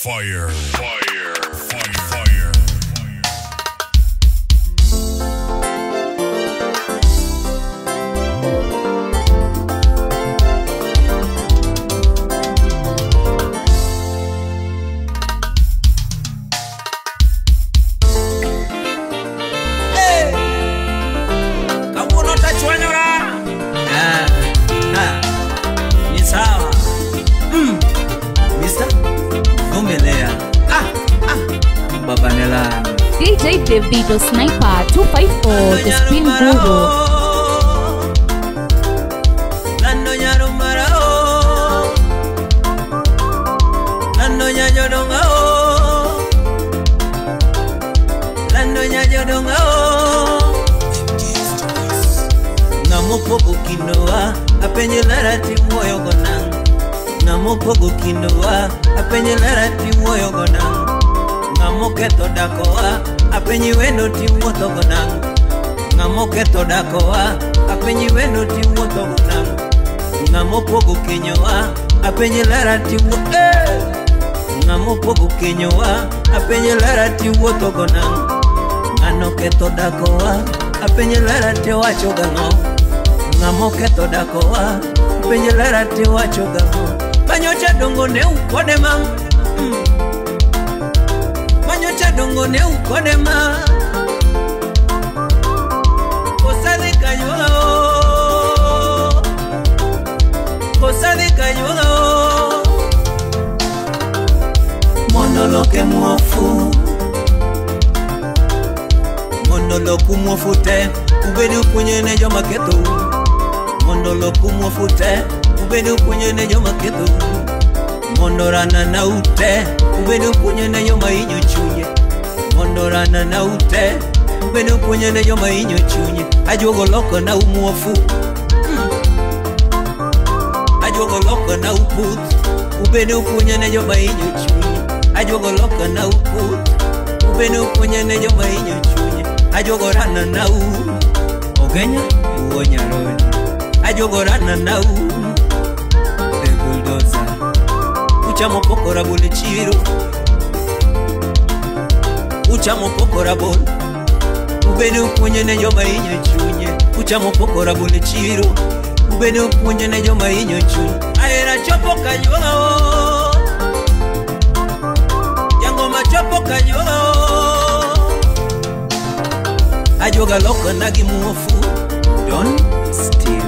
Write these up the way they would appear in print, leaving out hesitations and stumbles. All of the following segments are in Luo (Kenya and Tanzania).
Fire, fire, fire, fire. Hey! Kawuono tachwanyora. Ni sawa. Mr. Vumilia. Baba Nelani. DJ Davido Sniper 254, the Spin Guru. Lando nyaro marao. Lando nyajodongao. Lando nyajodongao. Ngamopogo kindoa, apenye lara timuoyo gonang. Ngamopogo kindoa, apenye lara timuoyo gonang. Ng'amoketho dakowa, apenyi wendo tiwuotho go nang'o. Ng'amoketho dakowa, apenyi wendo tiwuotho go nang'o. Ng'amopogo kenyowa, apenyi lara tiwuo. Ng'amopogo kenyowa, apenyi lara tiwuotho go nang'o. Ng'ano ketho dakowa, apenyi lara tiwacho gang'o. Ng'amoketho dakowa, apenyi lara tiwacho gang'o. Manyocha dongo ne ukode ma. Manyocha dongo ne ukode ma. Kosadhi kanyuola o. Kosadhi kanyuola o. Mondo loke muofu. Mondo loku muofu te, ubedi upunye ne joma ketho. Mondo loku muofu te, ubedi upunye ne joma ketho. Mondo rana na ute, ubedi upunye ne joma hinyo chunye. Mondo rana na ute, ubedi upunye ne joma hinyo chunye. Ajuogo loko na umuofu. Ajuogo loko na uputh, ubedi upunye ne joma hinyo chunye. Ajuogo loko na uputh, ubedi upunye ne joma hinyo chunye. Ajuogo rana na u, Ogenya uo nyaroni. Ajuogo rana na u, the bulldozer. Uchamo poko rabol e chiro. Uchamo poko rabol, ubede upuonje ne joma hinyo chunye. Uchamo poko rabol e chiro, ubede upuonje ne joma hinyo chunye. Ahera chopo kanyuola o. Jangoma chopo kanyuola o. Ajuoga loko na gi muofu, Don Steve.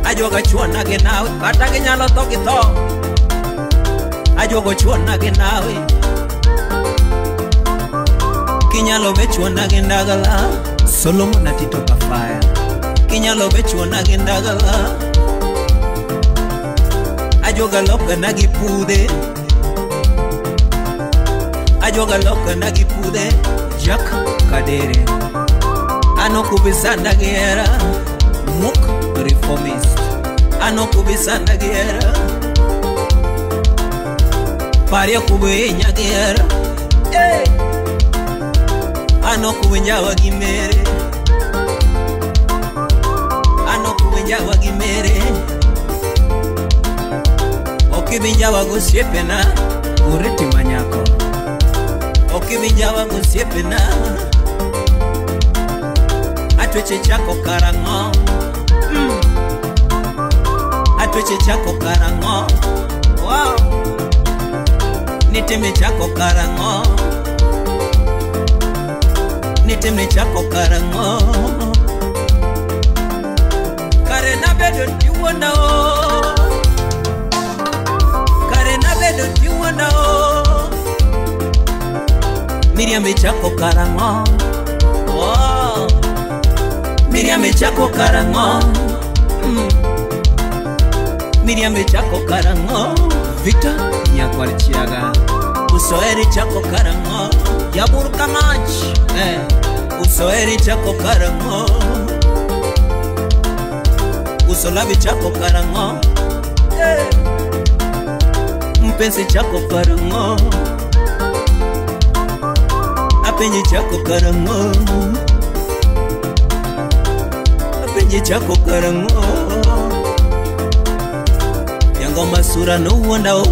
Ajuoga chuona gi nawe, kata ginyalo tho gi tho. Ajuogo chuona gi nawe, kinyalo be chuona gi ndagala. Solomon Atito Kafaya. Kinyalo be chuona gi ndagala. Ajuoga loka na gi pudhe. Ajuoga loka na gi pudhe. Jack Kadere. Ano kubisanda gi hera. Muk Reformist. Ano kubisanda gi hera. Pario kubinya gi hera. Ano kuwinjawa gi mere. Ano kuwinjawa gi mere. Okiwinjawa gosiepena. Uriti manyako. Okiwinjawa gosiepena. Atweche chako karang'o. Atweche chako karang'o. Wow. Nitime chako karang'o. Nitime chako karang'o. Kare nabedo tiwuonda o. Kare nabedo tiwuonda o. Miriam chako karang'o. Wow. Miriam chako karang'o. Miriam chako karang'o. Victor Nyakwar Chiaga. Usoeri chako karang'o. Yabur Kamach. Usoeri chako karang'o. Usolavi chako karang'o. Mpenzi chako karang'o. Apenyi chako karang'o. Apenyi chako karang'o. Jangoma sura no wuonda o.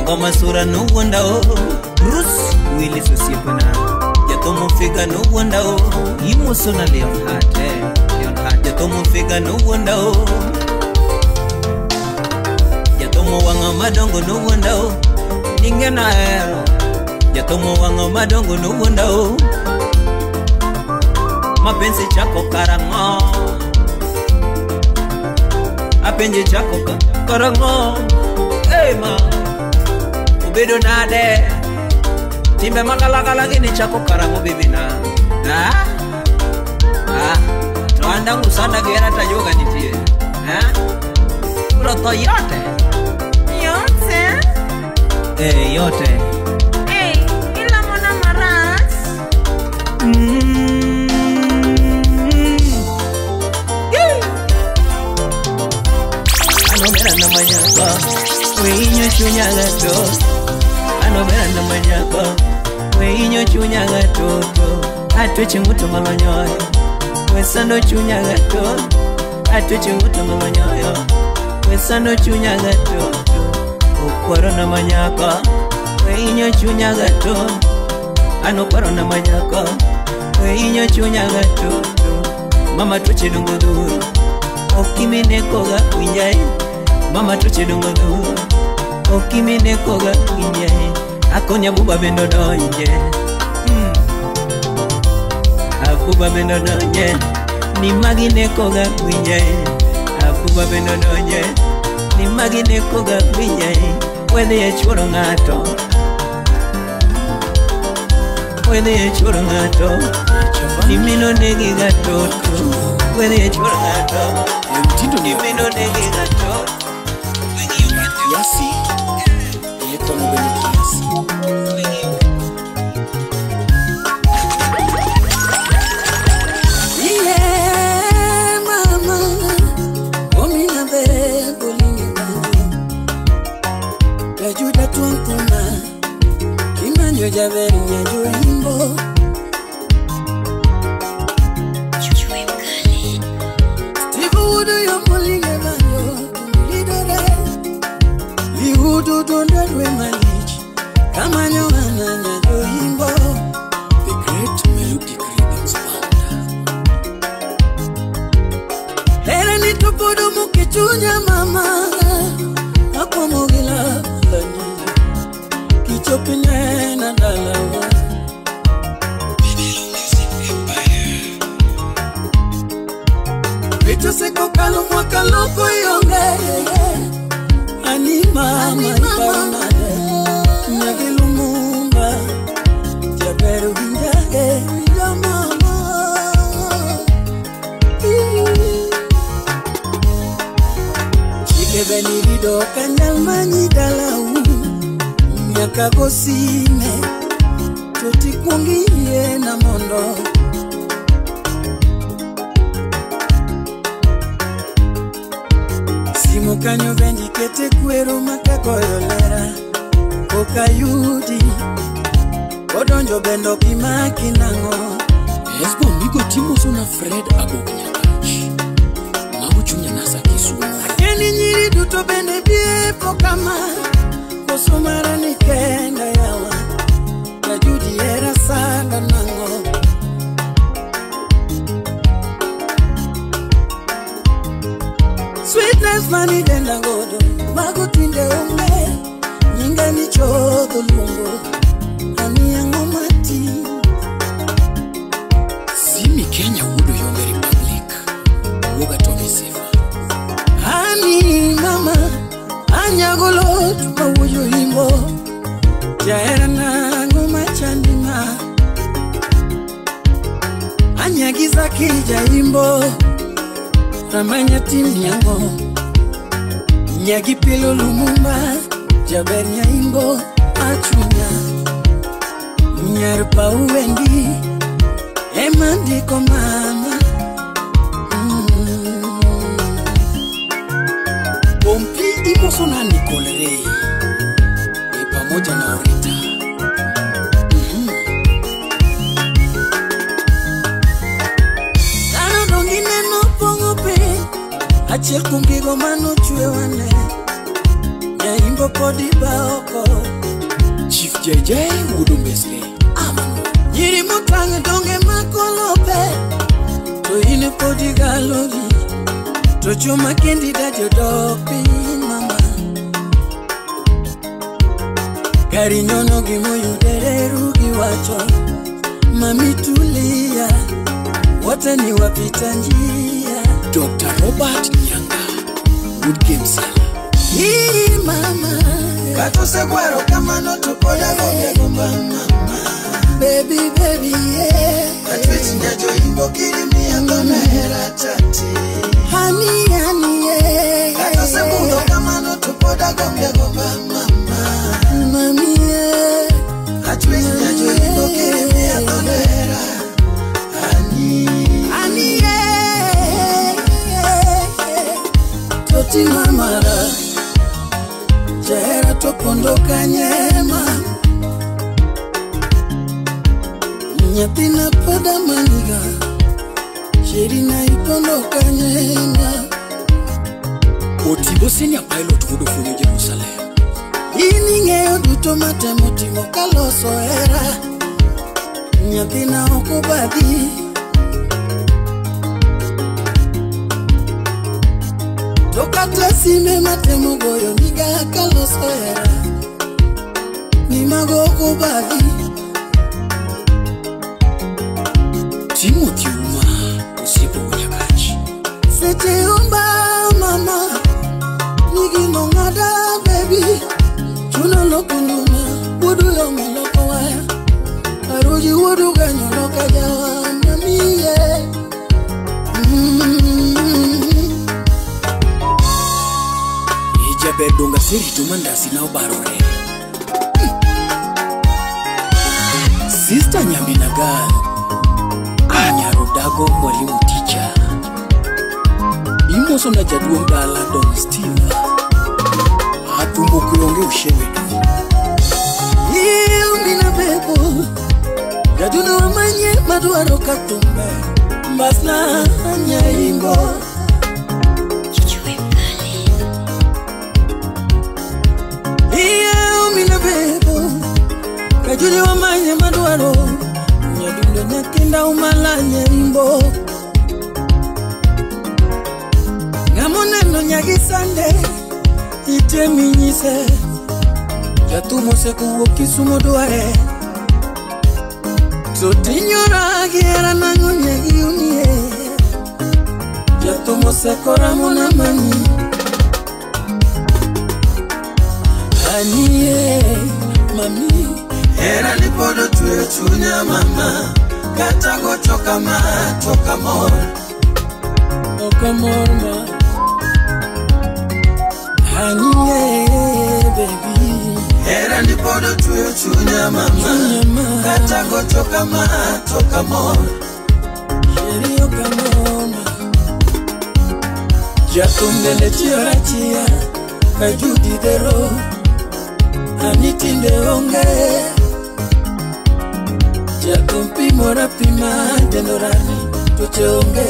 Jagomasura nowuonda o Bruce Willis osiepena. Jathomo figa nowuonda o Imosona Leonhart Leonhart. Jathomo figa nowuonda o Jathomo wang'o madongo nowuonda o Ninge nahero. Jathomo wang'o madongo nowuonda o Mapenzi chako karang'o Apenje chako karang'o Hey ma Obedo nade Timbe magalagala gini chako karang'o bibi na Ah Ah To andangu sana gera tayoga nitie Ah Bro to yote Yote? Eh yote. Hey, ila mona maras. Ano bera na manyako Winyo chunya gato Ano bera na manyako Winyo chunya gato Atweche nguto malonyoyo Wesando chunya gato Atweche nguto malonyoyo Wesando chunya gato Okwaro na manyako Winyo chunya gato Ano kwaro na manyako Winyo chunya gato Mama tuche dungo duro Okimine koga winjai Mama tuche dungo duro Okimine koga winjai Akonya buba bendo donje Abuba bendo donje Ni magine koga winjai Abuba bendo donje Ni magine koga winjai Wede e chuoro ng'ato Wede e chuoro ng'ato Ni mino negi gatoto Wede e chuoro ng'ato Mtindo ni mino negi gatoto kiasi yekono bende kiasi. Yeah, mama, omina be bolinge banjo. Kajuda tuantuna, kimanyo javeri nyajo imbo. Tibudu yo molinge banjo, lidore. Lihudu dondorwe malich, kamanyo ananya jo imbo. The Great Melodic Rhythms Band. Here ni tupudu mukichunya mama, akwamogila lani, kichopine na dalawa. Vichoseko kalo mwaka loko yonge, ani mama iparonade, nyagilumumba, jaberu vinjage, vinja mama. Chike benirido kanyal manyi dalau, nyaka gosime, toti kuongi yie na mondo. Simu kanyo bendi kete kwero makagoyo lera, okayudi, odonjo bendo kimaki nang'o. Esbo Migo timoso na Fred Agok Nyakach Mago chunya nasa Kisumu. Akeni nyiri duto bende biepo kama, koso mara ni kenda yawa, Kajudi era sanda nang'o. Sweetness mani denda godo, mago tinde onge, nyinga ni chodho luongo, ani ang'o mati. Simi Kenya wuodo Yombe Republic Wuoga Tommy Sefa. Ani mama, anyagolo mawuoyo imbo, jahera nang'o machandi ma. Anyagiza kija imbo, ramanya tim nyango, nyagi pilo lumumba, jaber nyaimbo achunya, nyar pauwendi, emandiko mama. Pompi imoso na Nicole Ray pamoja na Orita. Dhano dongi neno pong'o piny, achiel kuom gigo manochwewane. Nyaimbo nyaimbo podi baoko. Chief JJ wuod Ombesle Amano. Nyiri motang' donge makolope, to in podi galori, to chuma kendi dajo dok piny mama. Gari nyono gimoyudere rugi wacho, mami tulia, wote ni wapita njia. Dr. Robert Nyanga wuod Kemsala. Hii mama, kata osegwaro kamano to pod agombi agomba mama. Baby, baby, yeah. Atwech nyajoimbo kiri miya dhona hera tati. Honey, honey, yeah. Kata osebudho kamano to pod agombi agomba mama. Mami, yeah. Atwech nyajoimbo kiri miya dhona hera. Honey, honey, yeah. Toti mamara, jahera to pondo kanyema. Nyathina pod amaniga, sherina ipondo kanyema. Otigo senior pilot wuod Ofuonyo Jerusalem. In ing'eyo duto matemo timo kaloso hera, nyathina ok obadhi. To kata sime matemo goyo niga kaloso hera, ni mago ok obadhi. Timothy Uma osiepo Nyakach. Seche omba mama, nigino ng'ada baby. Chuno loko nduma, wuodu yomo loko waya. Aruji wuodu ganyo loka jawa mami yeah. Ijaber donga serito mandasi na obarore. Sister Nyambina Gal Anyaro dago mwalimu teacher. Imoso na jaduong' dala Don Steve. Athumbo kwe onge ushewedu. Iumina bebo, jaduno wamanye madwaro katumbe. Mbasna nyaimbo. Iumina bebo, jaduno wamanye madwaro. Nyadundo nyakinda umala nyaimbo. Ng'amoneno nyagisande, itemi nyise. Jatumo sekuwuok Kisumo dware. To tinyora gihera nang'o nyagiunie. Jatumo seko ramo na manyi. Anie mami, hera ni pod otweyo chunya mama. Kata gocho kama to ok amor, ok amor ma. Anie baby, hera ni pod otweyo chunya mama. Kata gocho kama to ok amor, sheri ok amor ma. Jathum bende chiora chia ka Judy Dhero, ani tinde onge. Jathum pimora pima dendorani tuche onge.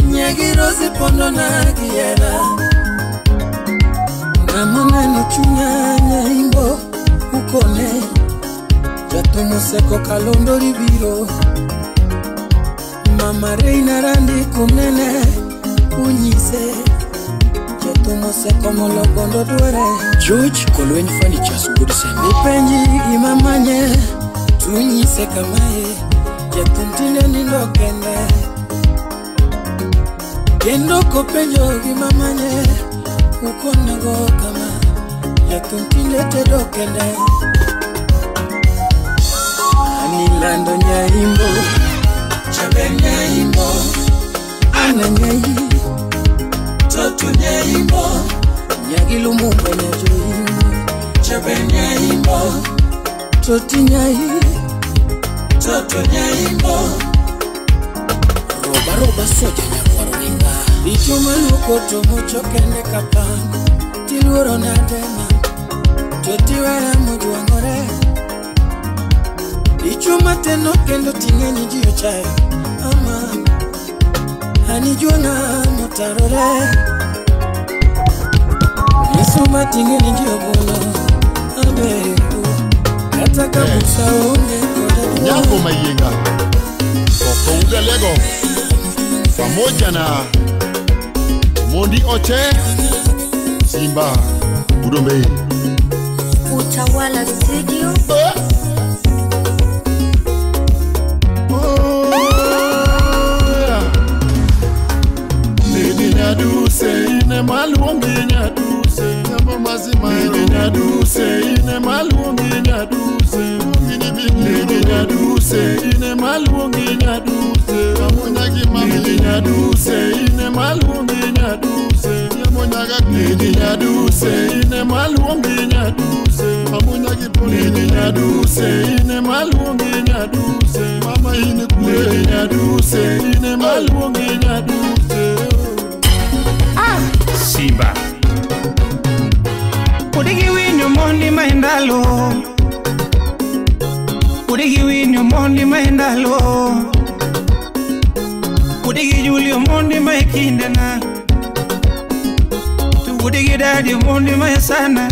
Nyagi Rosi pondo na gihera. Ng'amoneno chunya nyaimbo ukone. Jathum oseko kalondo ribiro. Mama Reina Randi kunene unyise. Jathum oseko mologondo dware. George Kolweny Furnitures wuod Sembe. Ipenji gima manye tunyise kamae. Jathum tinde nindo kende. Kendo kopenjo gima manye ukonego kama. Jathum tinde tedo kende. Anilando nyaimbo, chabe nyaimbo, ana nyai, toto nyaimbo, nyagi Lumumba nyajoimbo, chabe nyaimbo, toti nyai, toto nyaimbo. Roba roba soja nyakwaro winga. Dichuo maluoko to mocho kende kapango, tiluoro nade ma, to tiweya mojwang'ore. Dichuo mateno kendo ting'eni ji ochayo ama, ani jwang'a motarore. Misuma tingeni jobolo abe kata kabusa onge koda Nyango Mayenga Koko Ugalego pamoja na Mondi Oche Simba Budombe Utawala Studio. Lady Nyaduse ine maluongi Nyaduse Yabo mazima Lady Nyaduse ine maluongi Nyaduse Lady Nyaduse ine maluongi Nyaduse Amunyagi mami Lady Nyaduse ine maluongi Nyaduse Yamonyaga Lady Nyaduse ine maluongi Nyaduse Amunyagi Lady Nyaduse ine maluongi Nyaduse Mama ine Lady Nyaduse ine maluongi Nyaduse. Simba Udigi winyo mondi maendalo. Udigi winyo mondi maendalo. Udigi Julio mondi maekindena. Tu udigi dadi mondi maesana.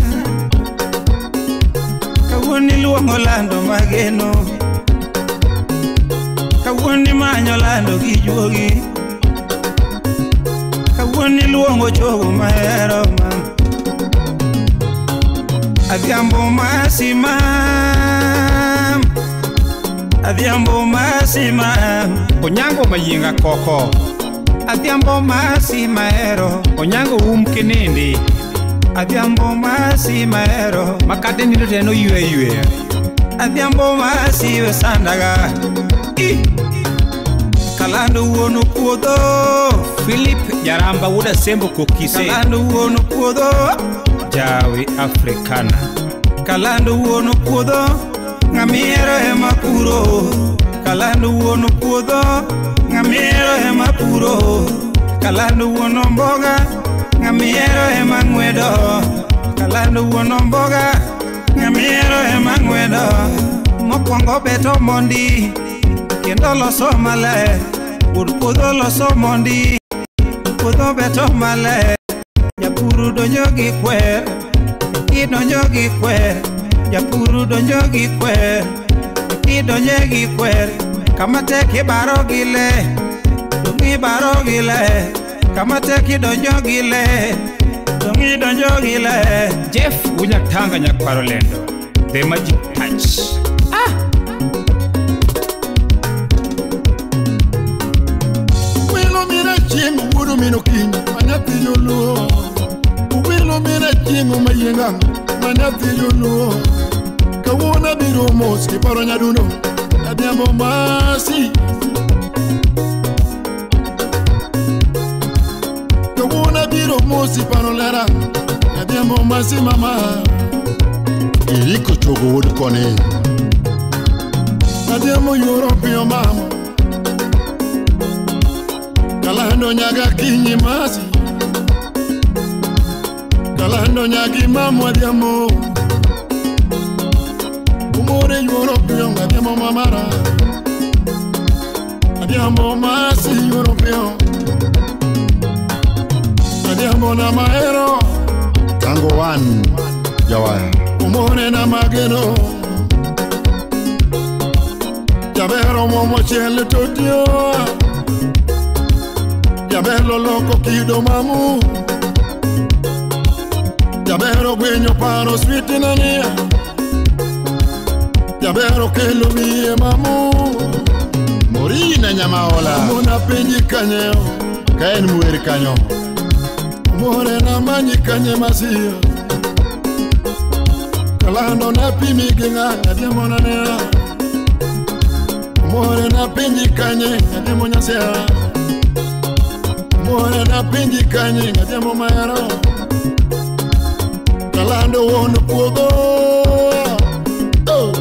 Kawuoni luongo lando mageno. Kawuoni manyo lando gi juogi. Kawuoni luongo chogo mahero mam. Adhiambo masimam. Adhiambo masimam. Onyango Mayenga koko. Adhiambo masimahero. Onyango kinindi. Adhiambo masimahero. Makate nindo teno ywe ywe. Adhiambo masiwe sandaga. I Kalando wuono puodho. Philip Jaramba wuod Asembo Kokise. Kalando wuono puodho. Jawi Afrikana. Kalando wuono puodho. Ng'amiero ema puro. Kalando wuono puodho. Ng'amiero ema puro. Kalando wuono mboga. Ng'amiero ema ng'wedo. Kalando wuono mboga. Ng'amiero ema ng'wedo. Mokwongo beto mondi. Kendo loso maler. Wuod puodho loso mondi. Puodho beto maler. Japuru donjo gi kwer. Idonjo gi kwer. Japuru donjo gi kwer. Idonjo gi kwer. Kama tek ibaro gi le. Dong' ibaro gi le. Kama tek idonjo gi le. Dong' idonjo gi le. Jeff Wunyatanga nyakwaro lendo. The Magic Touch. Ah! Chieng' wuodo mino kiny manyathi joluo. Wilo mina chieng' mayienga manyathi joluo. Kawuono abiro mos kiparo nyadundo Adhiambo masi. Kawuono abiro mos iparo lera Adhiambo masi mama. Iriko chogo wuod koni. Adhiambo yuoro piyo mama. Kalando nyaga kinyi masi. Kalando nyagi mamu Adhiambo. Umore yuoro piyo Adhiambo mamara. Adhiambo masi yuoro piyo. Adhiambo na mahero. Tango one Jawaya. Umore na mageno. Jabero momo chele totio. Jabero loko kido mamu. Jabero gwenyo paro switi nania. Jabero kelo miye mamu. Morina nyamaola. Mona penji kanyeo. Kaen mueri kanyo. More na manyi kanye masio. Kalando na pimi genga Adhiambo na nea. More na penji kanye Adhiambo nyasea. More na penji kanye Adhiambo mahero. Kalando wono puodho. Oh.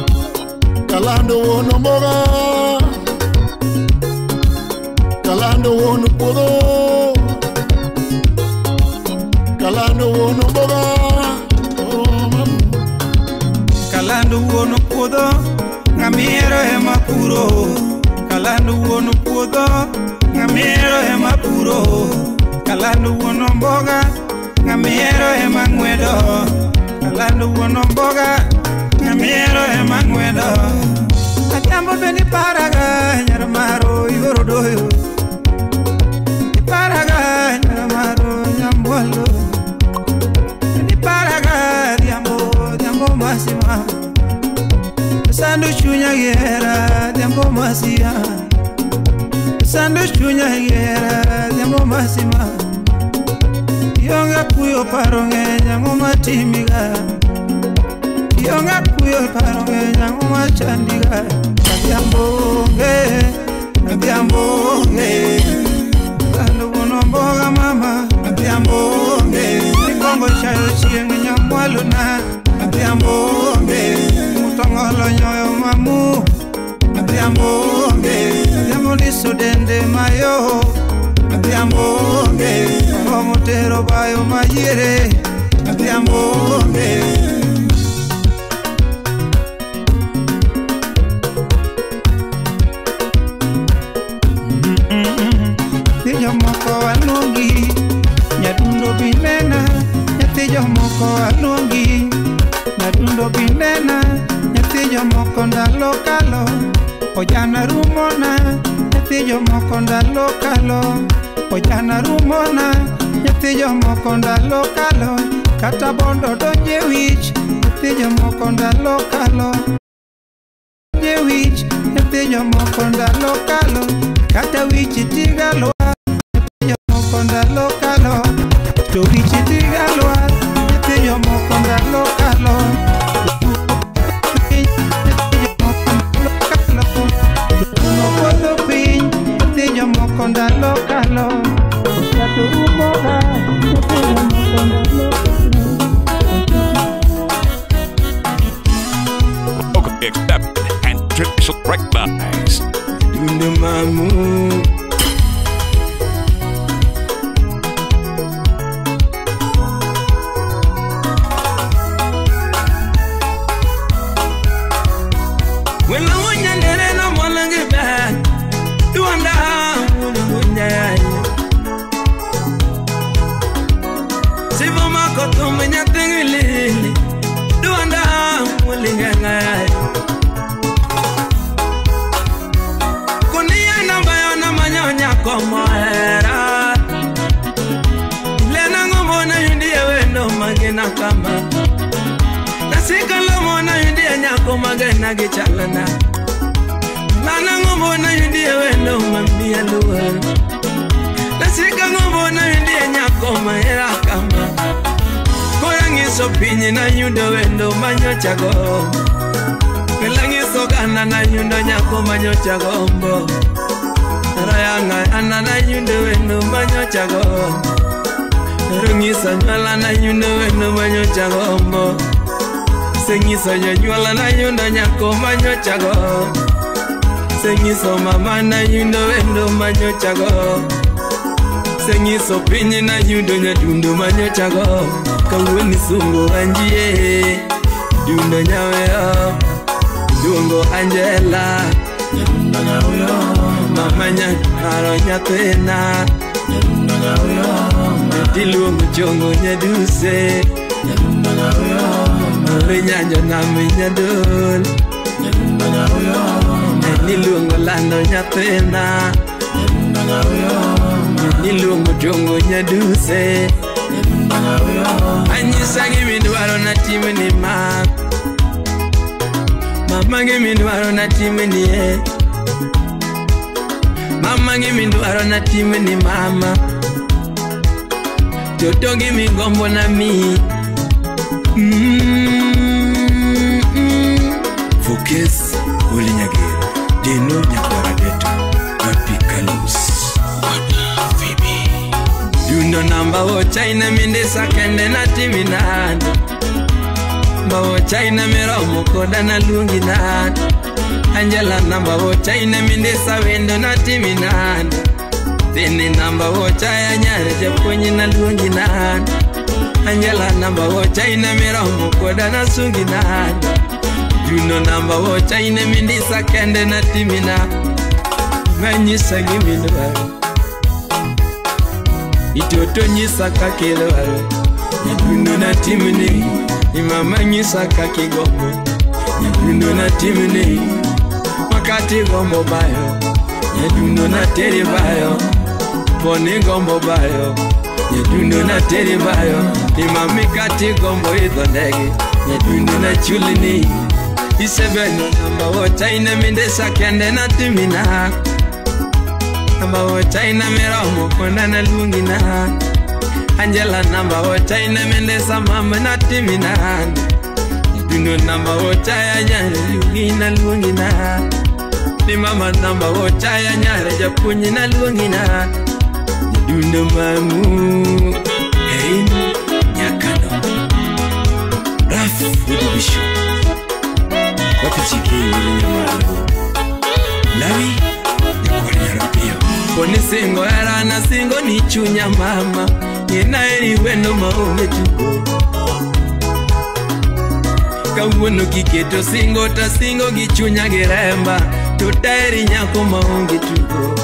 Kalando wono mboga. Kalando wono puodho. Kalando wono mboga. Oh, mama. Kalando wuono puodho. Ng'amiero ema puro. Kalando wuono puodho. Ng'amiero ema puro. Kalando wuono mboga. Ng'amiero ema ng'wedo Kalando wuon omboga Ng'amiero ema ng'wedo Adhiambo be niparaga nyar maro yuoro doyo Niparaga nyar maro nyamwalo Niparaga adhiambo adhiambo masima Sando chunya gihera adhiambo masia Sando chunya gihera adhiambo masima Ionge kuyo paro ng'eny ang'o matimiga Ionge kuyo paro ng'eny ang'o machandiga Adhiambo onge, adhiambo onge Kalando wuon omboga mama Adhiambo onge Ikongo chayo chieng' nyamwalo na Adhiambo onge Mutong'olo nyoyo mamu Adhiambo onge Adhiambo niso dende mayo Adhiambo onge Oromo tero bayo mayiere Adhiambo onge Nyathi jomoko aluongi Nyadundo binena Nyathi jomoko aluongi Nyadundo binena Nyathi jomoko ndalo kalo Ojana rumona Nyathi jomoko ndalo kalo Ojana rumona Nyathi jomoko ndalo kalo Kata bondo donje wich Nyathi jomoko ndalo kalo Donje wich Nyathi jomoko ndalo kalo Kata wich tigalwa Nyathi jomoko ndalo kalo To wich tigalwa Nyathi jomoko ndalo kalo Nyathi jomoko ndalo kalo Nopodho piny Nyathi jomoko ndalo kalo Ochato rumoga Nyathi jomoko ndalo kalo Accept and traditional recognize. Dundo mamu Wela wunya ndere na mwalange ba Duanda wunya Sivo makoto menya tingili Duanda wulinga Kunia namba na manyonya komoera Lena ngomona yundie wendo magena kama Nasikalo mona yundie nyako magena gichalana Lana ngomona yundie wendo mamia luwa Nasika ngomona yundie nyako mahera kama Korangiso pinyi na yundo wendo manyochago Pelangiso gana na yundo nyako manyochagombo Rayanga ana na yundo wendo manyochago Rungisa nywala na yundo wendo manyochagombo Sengiso nywala na yundo nyako manyochago Sengiso mama na yundo wendo manyochago Sengiso pinyi na yundo nyadundo manyochago Kawuoni sungo anjie Dundo nyaweo Duongo Angela Nyadundo nyaweo Mama nyakaro nyathina Nyadundo nyaweo Tiluongo chongo nyaduse Nyadundo nyaweo Mare nyanjo nami nyadol Nyadundo nyaweo Niluongo lando nyathina Nyadundo nyaweo Niluongo chongo nyaduse Nyadundo nyaweo Anyisa gimidwaro natimni ma Mama gimidwaro natimni e Mama gimidwaro natimni mama Toto gimigombo na mi Focus Olinyagero Deno Nyakwarageto Papi Kalus Dundo namba wo China mindesa kende natiminando Mbawo China miromo koda na luongi nando Angela namba wo China mindesa wendo natiminando Tini namba wo China nyare japuonji na luongi nando Angela namba wo China miromo koda na sungi nando Dundo namba wo China mindesa kende natimina Manyisa gimidwaro Itoto nyisa kaka idwaro. Nyadundo na timni Mama nyisa kaki gombo Nyadundo na timni Makati gombo bayo Nyadundo na teri bayo Poni gombo bayo Nyadundo na teri bayo Mami kati gombo idho ndege Nyadundo na chulini Isebeno namba wocha ina mindesa kende na timina Namba wocha ina miromo kona na lungina Angela namba wocha ina mindesa mama na timina Nyadundo namba wocha ya nyare yugina lungina Ni mama namba wocha ya nyare japunyi na lungina Nyadundo mamu Erin Nyakano Raf Udubishu Wapichiki Nyamalo Lawi Nyakwari Nyarapio Poni singo era na singo ni chunya mama Nina eri wendo maonge tugo Kawuono kiketo singo ta singo gi chunya gi remba Tutaeri nyako maonge tugo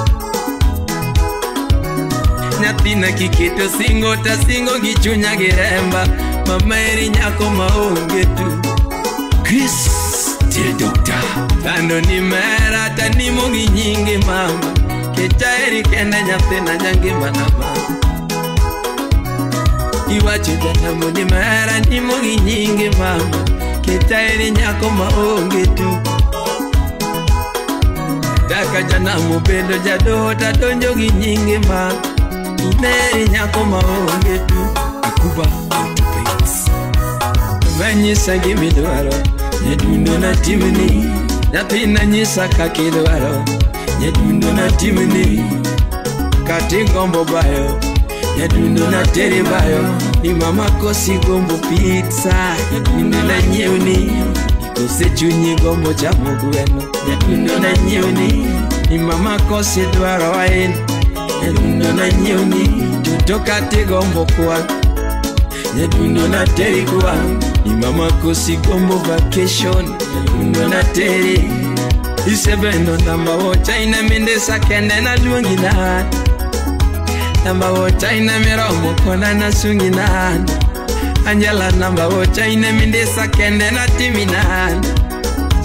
Nyathina kiketo singo ta singo gi chunya gi remba Mama eri nyako maonge tugo Chris Till doctor Tando ni mera tanimo gi nyingi mama Kecha eri kende nyathina nyangima na mama Iwacho janamo ni mera nimo gi nyingi mama Kecha eri nyako maonge tugo Daka janamo bedo jadoho tadonjo gi nyingi mama Ineri nyako maonge tugo Akuba Autopaints Manyisa gimidwaro Nyadundo na timni Nyathina nyisa kakidwaro Nyadundo na timni Kati gombo bayo Nyadundo na teri bayo Ni mama kosi gombo pizza Nyadundo na nyiewni Kose chunyi gombo chamo gweno Nyadundo na nyiewni Ni mama kosi dwaro wine Nyadundo na nyiewni Toto kati gombo kwa Nyadundo na teri kwa Ni mama kosi gombo vacation Nyadundo na teri Isebeno namba wocha ina mindesa kende na luongina Namba wocha ina miromo kona na sungina Angela namba wocha ina mindesa kende na timina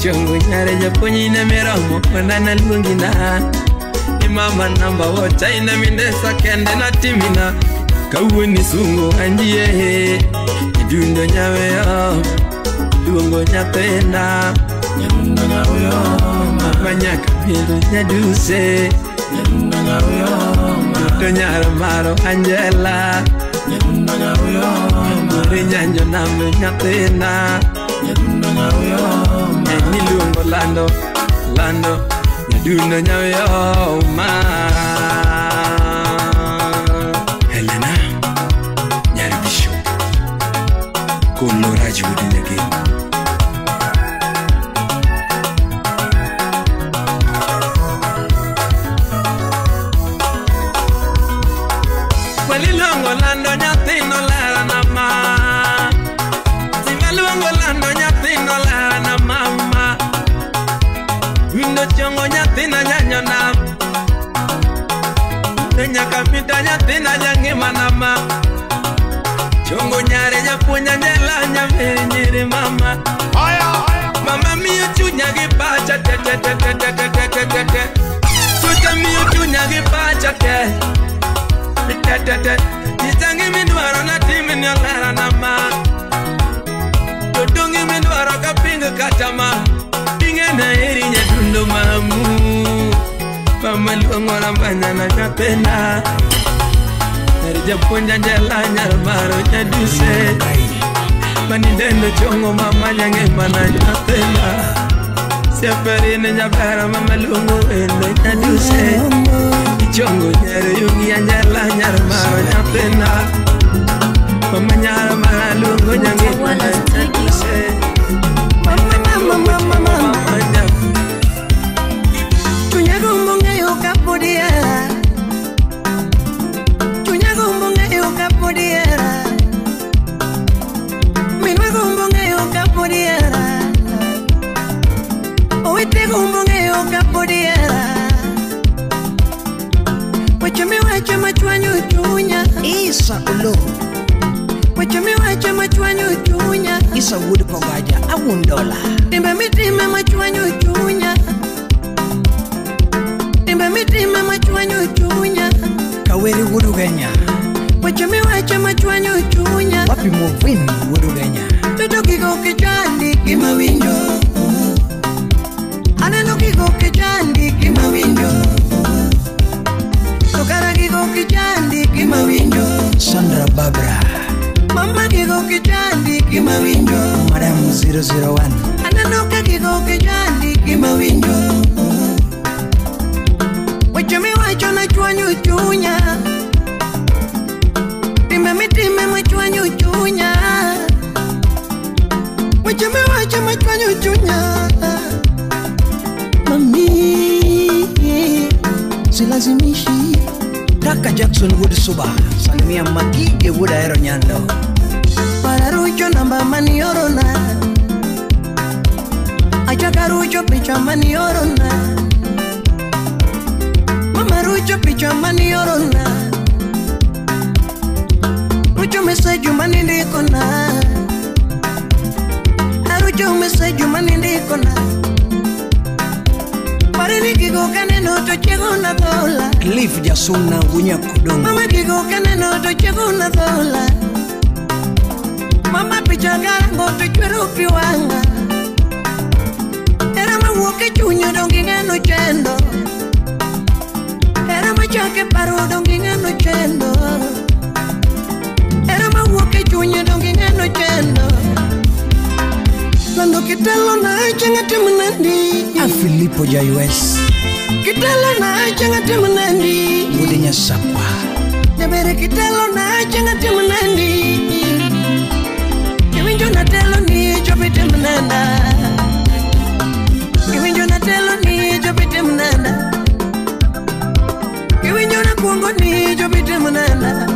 Chongo nyare japonyi ina miromo kona na luongina Ni mama namba wocha ina mindesa kende na timina Kawuoni sungo anjie Nyadundo nyaweyo Luongo nyathina Nyadundo nyaweyo Mama nyaka bedo nyaduse Nyadundo nyaweyo Toto nyaro maro Angela Nyadundo nyaweyo Mori nyanjo name nyathina Nyadundo nyaweyo Eni luongo lando lando Nyadundo nyaweyo ma Helena Nyar Bishop Kolora Judy Nyageno Luongo lando nyathino lera na ma Tima luongo lando nyathino lera na mama Windo chongo nyathina nyanyo na Nyaka mita nyathina nyangima na ma Chongo nyare nyapuonja nyela nyamiri nyiri mama Mama miyo chunya gi pacha te te te te te te te te te Chucha miyo chunya gi pacha te Te te te Nitangi midwaro na timi ni olera na ma Todongi midwaro ka pinga kata ma Pinga na eri nyadundo mamu Mama luongo rambanya na nyathina Nyar japuonja njela nyar maro nyaduse Manidendo chongo mama nyangima na nyathina Seferine nyabera mama luongo wendo nyaduse Chongo nyere yugi anjela nyar maro nyathina Mama nyar mara luongo nyangima na nyaduse Mama mama mama mama Chunya gombo ng'eyo kapod ihera Chunya gombo ng'eyo kapod ihera Minwa gombo ng'eyo kapod ihera Owete gombo ng'eyo kapod ihera Weche miwacho machwanyo chunya Isa Olo Weche miwacho miwacho machwanyo chunya. Isa wuod Kogaja awundola. Timbe mitime machwanyo chunya. Timbe mitime machwanyo chunya. Kaweri wuod Ugenya. Weche miwacho machwanyo chunya. Wapi Movin wuod Ugenya. Toto gigo kichandi gima winjo. Aneno gigo kichandi gima winjo. To kara gigo kichandi gima winjo. Sandra Barbara. Mama gigo kichandi gima winjo. Madam 001. Aneno ka gigo kichandi gima winjo. Weche miwacho nachwanyo chunya. Timbe mitime machwanyo chunya. Weche miwacho machwanyo chunya. Mami, silazimishi. Kaka Jackson wuod Suba, salimia Magige wuod Ahero Nyando. Para rucho namba maniorona. Achaka rucho picha maniorona. Mama rucho picha maniorona. Rucho message manindikona. Arucho message manindikona. Pareni gigo kaneno to chego na dhola. Cliff Jasuna Wunya Kudongo. Mama gigo kaneno to chego na dhola. Mama picha garango to chwero pi wanga. Era mawuok e chuny dong ing'eno chendo. Era machake paro dong ing'eno chendo. Era mawuok e chuny dong ing'eno chendo. Lando kitelo na chenga timnandi. A Filippo ja US. Kitelo na chenga timnandi. Wuod Nyasakwa. Jabere kitelo na chenga timnandi. Kiwinjo na telo ni chopi timnanda. Kiwinjo na telo ni chopi timnanda. Kiwinjo na kuongo ni chopi timnanda.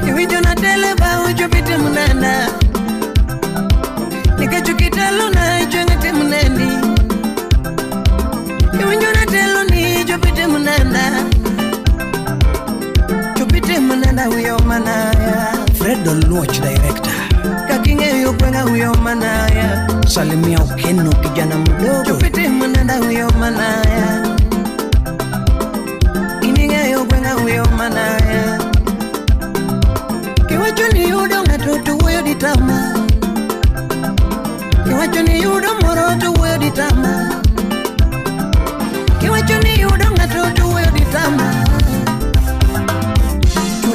Kiwinjo na tele bao chopi timnanda. Nikacho kitelo na chenga timnandi. Kiwinjo na telo ni chopite mnanda. Chopite mnanda huyo manaya. Fred Oluoch director. Kaking'eyo gwenga huyo manaya. Salimia Okeno kijana mdogo. Chopite mnanda huyo manaya. Ining'eyo gwenga huyo manaya. Kiwacho ni yudo ng'ato to wuoyo ditama. Kiwacho ni yudo moro to wuoyo ditama. Kiwacho ni yudo ng'ato to wuoyo ditama.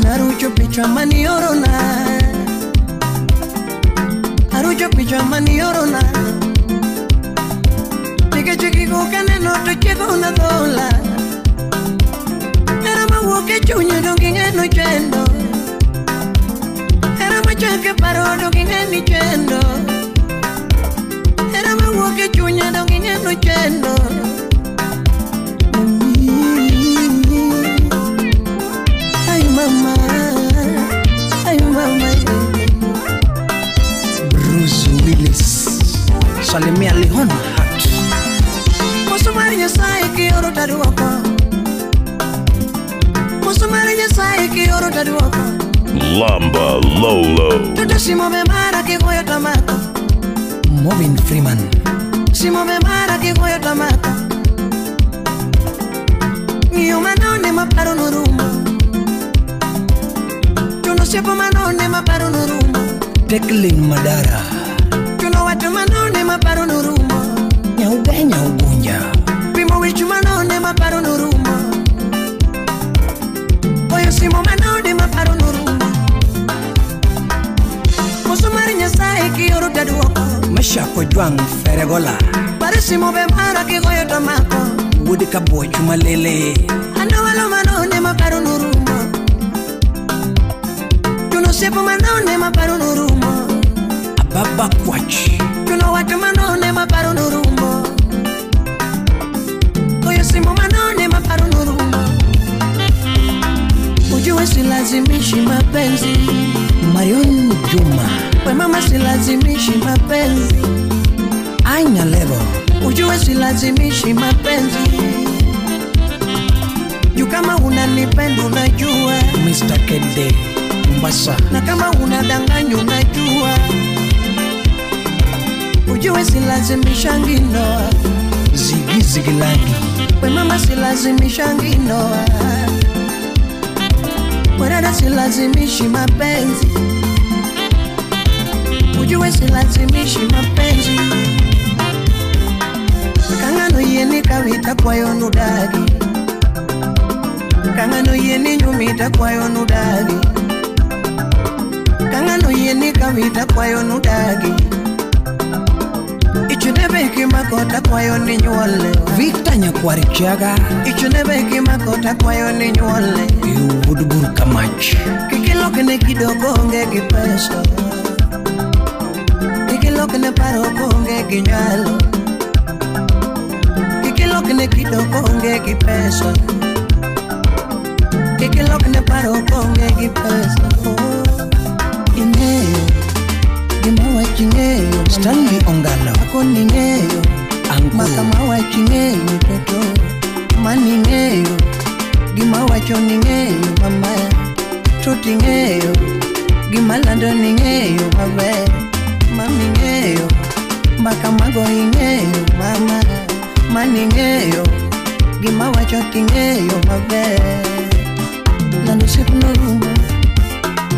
Arucho picha maniorona. Arucho picha maniorona. Nikech gigo kaneno to chego na dhola. Era mawuok e chuny dong ing'eno chendo. Era machake paro dong ing'eni chendo. Era mawuok e chuny dong ing'eno chendo. Ay mama, ay mama. Bruce Willis. Salimia Leon Hart. Moso mar Nyasaye kioro taduoko. Moso mar Nyasaye kioro taduoko. Lamba Lolo. Toto simo be mara kigoyo tamako. Movin Freeman. Simo be mara kigoyo tamako. Ng'iyo manone maparo norumo. Chuno siepo manone maparo norumo. Teklin Madara. Chuno wach manone maparo norumo. Nyaugenya Ugunja. Pimo wich manone maparo norumo. Oyo simo manone maparo norumo. Moso mar Nyasaye kioro taduoko. Mashako Jwang' Feregola. Paro simo be mara kigoyo tamako. Wuod Kabuoch Malele. Ando walo manone maparo norumo. Chuno siepo manone maparo norumo. Ababa Kwach. Chuno wach manone maparo norumo. Oyo simo manone maparo norumo. Ujue silazimishi mapenzi. Marion Juma. We mama silazimishi mapenzi. Anya Levo. Ujue silazimishi mapenzi. Juu kama unanipenda unajua. Mr. Kede Mombasa. Na kama unadanganya unajua, ujue silazimishangi ndoa. Zigi Zigilani. We mama silazimishangi ndoa. Mwanana silazimishi mapenzi. Ujue silazimishi mapenzi. Kangano yeni kawita kwayo nudagi. Kangano yeni nyumita kwayo nudagi. Kangano yeni kawita kwayo nudagi. Ichunebe makota kwayo ni nyuole. Victor Nyakwarichaga. Ichunebe makota kwayo ni nyuole. Iwuduburu kamach. Kikilokene kidogo onge gi pesa. Kikilokene paro onge gi nyalo. Kikilokene kidogo onge gi pesa. Kikilokene paro onge gi pesa. Ing'eyo gima wach ing'eyo. Stanley Ongalo. Akoni ing'eyo. Angu. Makama wach ing'eyo toto. Mani ing'eyo. Gima wacho ni ng'eyo mama. Tot ing'eyo. Gima lando ni ng'eyo maber. Mami ng'eyo. Makamago ing'eyo mama. Mani ng'eyo. Gima wacho ting'eyo maber. Lando sip no rumo.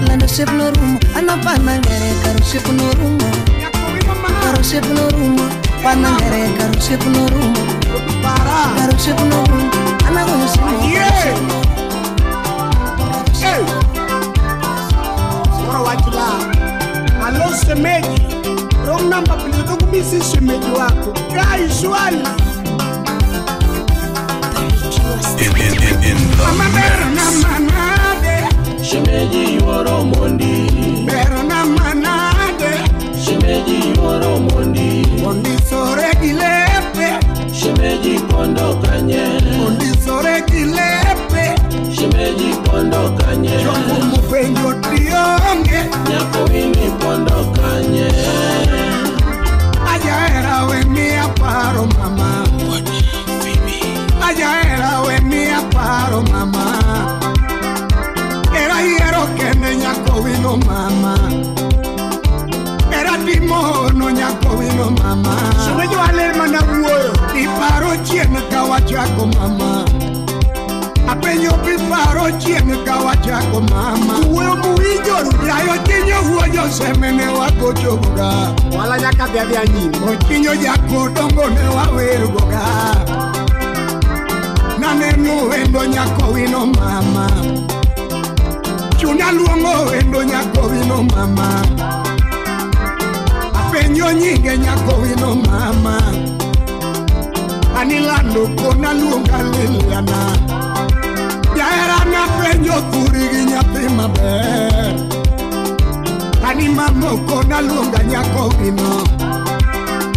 Lando sip no rumo. Anapana ngere karo sip no rumo. Karo sip no rumo. Pana ngere karo sip no rumo. Karo sip no rumo. Anagoyo simu. Hey. Moro wachla. Alo semeji. Wrong number please. Don't miss semeji wako. Guys, swali. In the mix. Shemeji yuoro mondi. Bero na manade. Shemeji yuoro mondi. Ondisore gilepe. Shemeji pondo kanye. Ondisore gilepe. Shemeji pondo kanye. Jogo mupenjo tionge. Nyako wini pondo kanye. Ajaera we mia paro mama. Ajaera we mia paro mama. Era hiero kende nyako wino mama. Era timono nyako wino mama. Shemeji wale mana wuoyo. Iparo chien kawachako mama. Apenyo piparo chien kawachako mama. Wuoyo muwinjoru. Yayo chinyo wuoyo semene wagochogoga. Wala nyaka dhi adhiya nyime. Ochinyo jakodongo ne wawergoga. Naneno wendo nyako wino mama. Chunya luongo wendo nyako wino mama. Apenyo nyinge nyako wino mama. Anilando kona luonga Liliana. Jahera napenjo thuri gi nyathi maber. Ani mamoko naluonga nyako wino.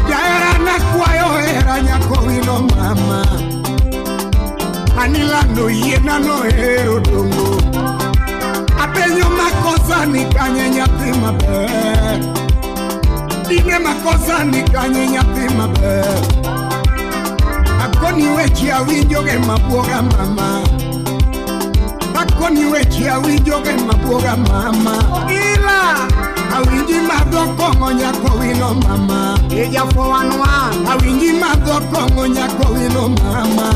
Jahera nakwayo hera nyako wino mama. Anilando yiena nohero dongo. Apenyo makosa ni kanye nyathi maber. Dine makosa ni kanye nyathi maber. Akoni weche awinjoge mabuoga mama. Akoni weche awinjoge mabuoga mama. Ogila awinji madho kong'o nyako wino mama. Eja 411 awinji madho kong'o nyako wino mama.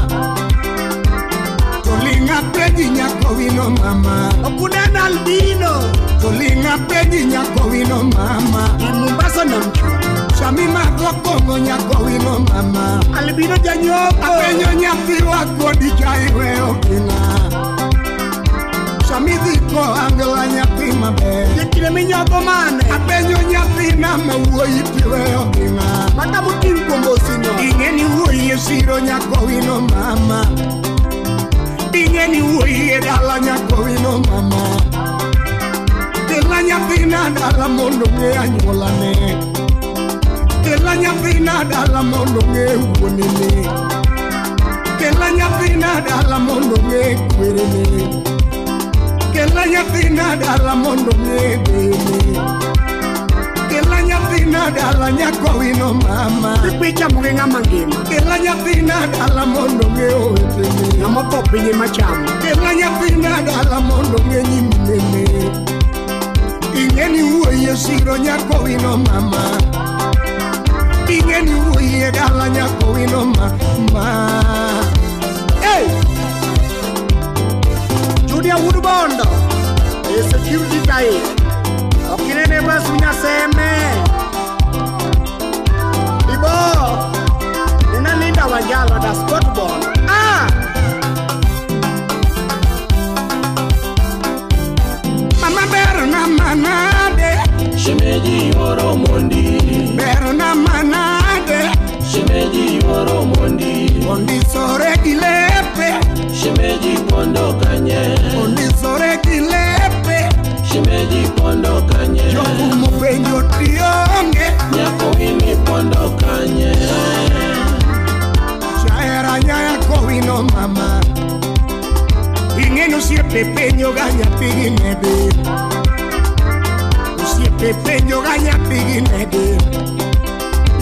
Tolinga peji nyako wino mama. Okunena albino. Tolinga peji nyako wino mama. Mombasa na mchua. Sami madho kong'o nyako wino mama. Albino janyoko. Apenyo nyathi wako dichai we okina. Sami dhiko angela nyathi maber. Jekile minyogo mane. Apenyo nyathi na mawuoyi tiwe okina. Mata muting kuombo sino. Ing'eni wuoyi e siro nyako wino mama. Ing'eni wuoyi e dala nyako wino mama. Kela nyathina dala mondo ng'e anyuolane. Kela nyathina dala mondo ng'e wuonene. Kela nyathina dala mondo ng'e kwerene. Kela nyathina dala mondo ng'e deyene. Kela nyathina dala nyako wino mama. Picha muge ng'ama ngima. Kela nyathina dala mondo ng'e owetene. Ng'ama otho piny ema chamo. Kela nyathina dala mondo ng'e nyiminene. Ing'eni wuoyi e siro nyako wino mama. Ing'eni wuoyi e dala nyako wino mama. Hey! Julia Woodbondo e security tai. Okinene basunya seme. Ibo nina Linda Wanjala da Scott Bond. Ah! Mama berna manade. Shemeji yuoro mondi. Berna manade. Shemeji yuoro mondi. Ondisore gilepe. Shemeji pondo kanye. Ondisore gilepe. Shemeji pondo kanye. Jokumo penjo tionge. Nyako wini pondo kanye. Chaera nyako wino mama. Ing'eno osiepe penjo ga nyathigi nede. Osiepe penjo ga nyathigi nede.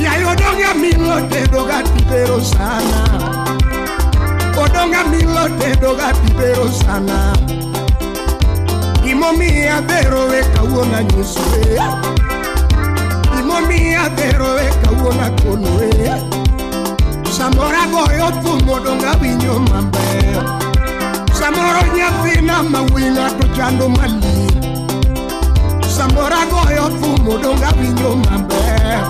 Yayo odonga milo tedo ga tibero sana. Odonga milo tedo ga tibero sana. Gimomiyo adhero we kawuono anyisoe. Gimomiyo adhero we kawuono akonoe. Samoro agoyo thum odonga winjo maber. Samoro nyathina ma wuoyi ng'ato chando malich. Samoro agoyo thum odonga winjo maber.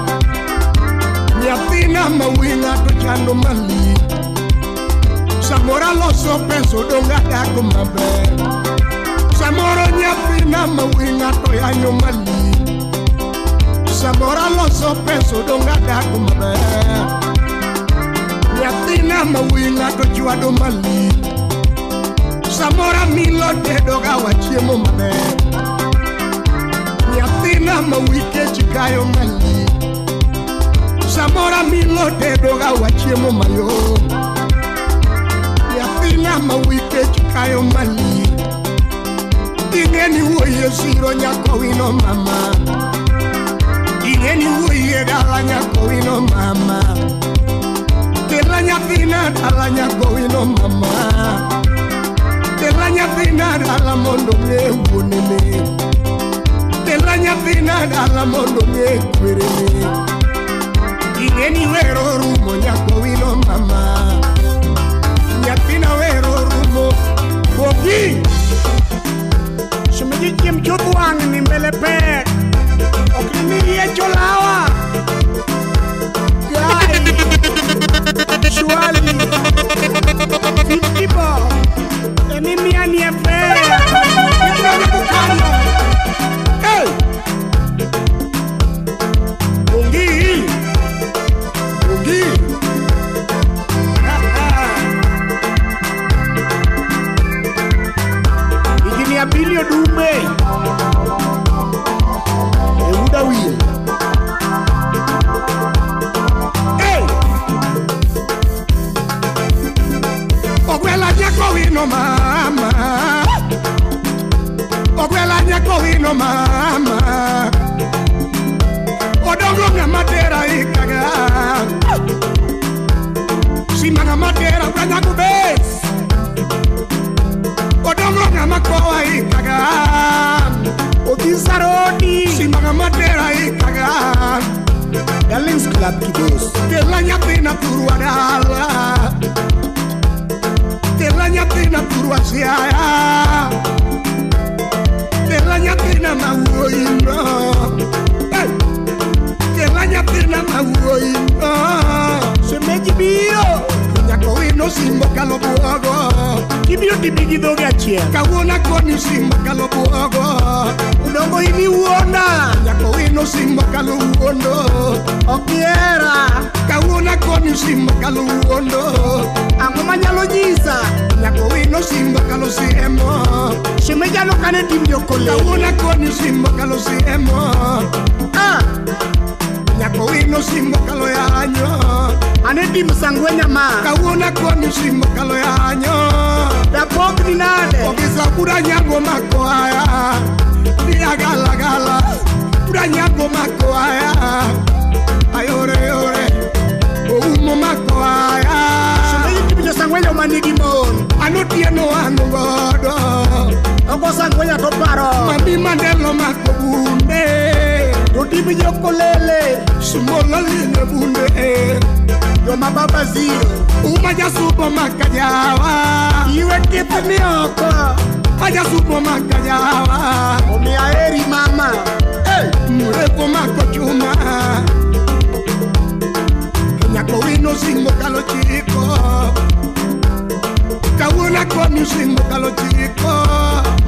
Nyathina ma wuoyi ng'ato chando malich. Samoro aloso pesa odonga dak maber. Samoro nyathina ma wuoyi ng'ato yanyo malich. Samoro aloso pesa odonga dak maber. Nyathina ma wuoyi ng'ato chwado malich. Samoro milo tedo ga wachiemo maber. Nyathina ma wuoyi kech kayo malich. Samoro milo tedo ga wachiemo mayom. Nyathina ma wuoyi kech kayo malich. Ing'eni wuoyi e siro nyako wino mama. Ing'eni wuoyi e dala nyako wino mama. Kela nyathina dala nyako wino mama. Kela nyathina dala mondo ng'e wuonene. Kela nyathina dala mondo ng'e kwerene. Ing'eni wero rumo nyako wino mama. Nyathina wero rumo Bogi. Shemeji chiem chuth wang' ni mbele pek. Ok ni yiecho lawa. Gai. Shwali. 50 bob. Emi mia ni efe. Ibro ni bukano. Hey! Bongi. Bongi. Engineer Billy Odume. Euda wil. Hey! Ogwela nyako wino mama. Ogwela nyako wino mama. Odongo ng'ama tera ikaga. Simba ng'ama tera uranyago bes. Odongo ng'ama kowa ikaga. Odisarodi. Simba ng'ama tera ikaga. Darlings Club Kibos. Kela nyathina thurwa dala. Kela nyathina thurwa Siaya. Kela nyathina ma wuoyi no. Hey! Kela nyathina ma wuoyi no. Shemeji biro. Nyako wino simbo kalo buogo. Kibiro tibi gi dhoge achiel. Kawuono akoni simbo kalo buogo. Odongo in iwuonda. Nyako wino simbo kalo wuondo. Ok ihera. Kawuono akoni simbo kalo wuondo. Ang'o manyalo nyisa? Nyako wino simbo kalo siemo. Shemeji an ok ane tim jokole. Kawuono akoni simbo kalo siemo. Ah! Nyako wino simbo kalo yanyo. Ane tim sangwenya ma. Kawuono akoni simbo kalo yanyo. Dapok ni nade. Ogisa pura nyago mako aya. Dia gala gala. Pura nyago mako aya. Ayore yore. Oumo mako aya. Shemeji tim josangwenya manigi mon. Anotieno anu godo. Oko sangwenya to paro. Mami Mandelo mako Odibi jokolele Sumola line bunde Yoma baba zero Uma jasupo makajawa Iwe kipe mioko Ajasupo makajawa Omia eri mama hey. Mureko makochuma Nyako wino singo kalo chiko Kawuna komi singo kalo chiko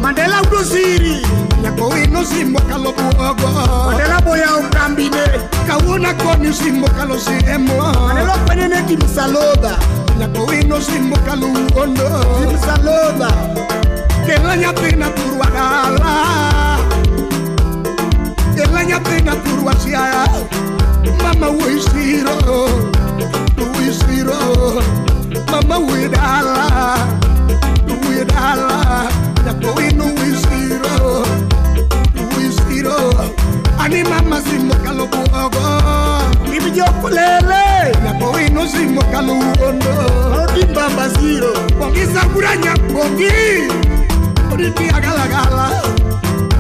Mandela udosiri Nyako wino simbo kalo buogo Mandela boya ukambine Kawuna komi simbo kalo siemo Mandela kwenene kimsaloda Nyako wino simbo kalo uondo Kimsaloda Kela nyatina turwa dala Kela nyatina turwa siaya Mama wisiro Wisiro Mama widala Widala Nyako wino wisiro Wisiro Ani mama simbo kalo buogo Ibijokulele Nyako wino simbo kalo uondo Odimbamba zero Bongisa buranya bongi Oditi agala gala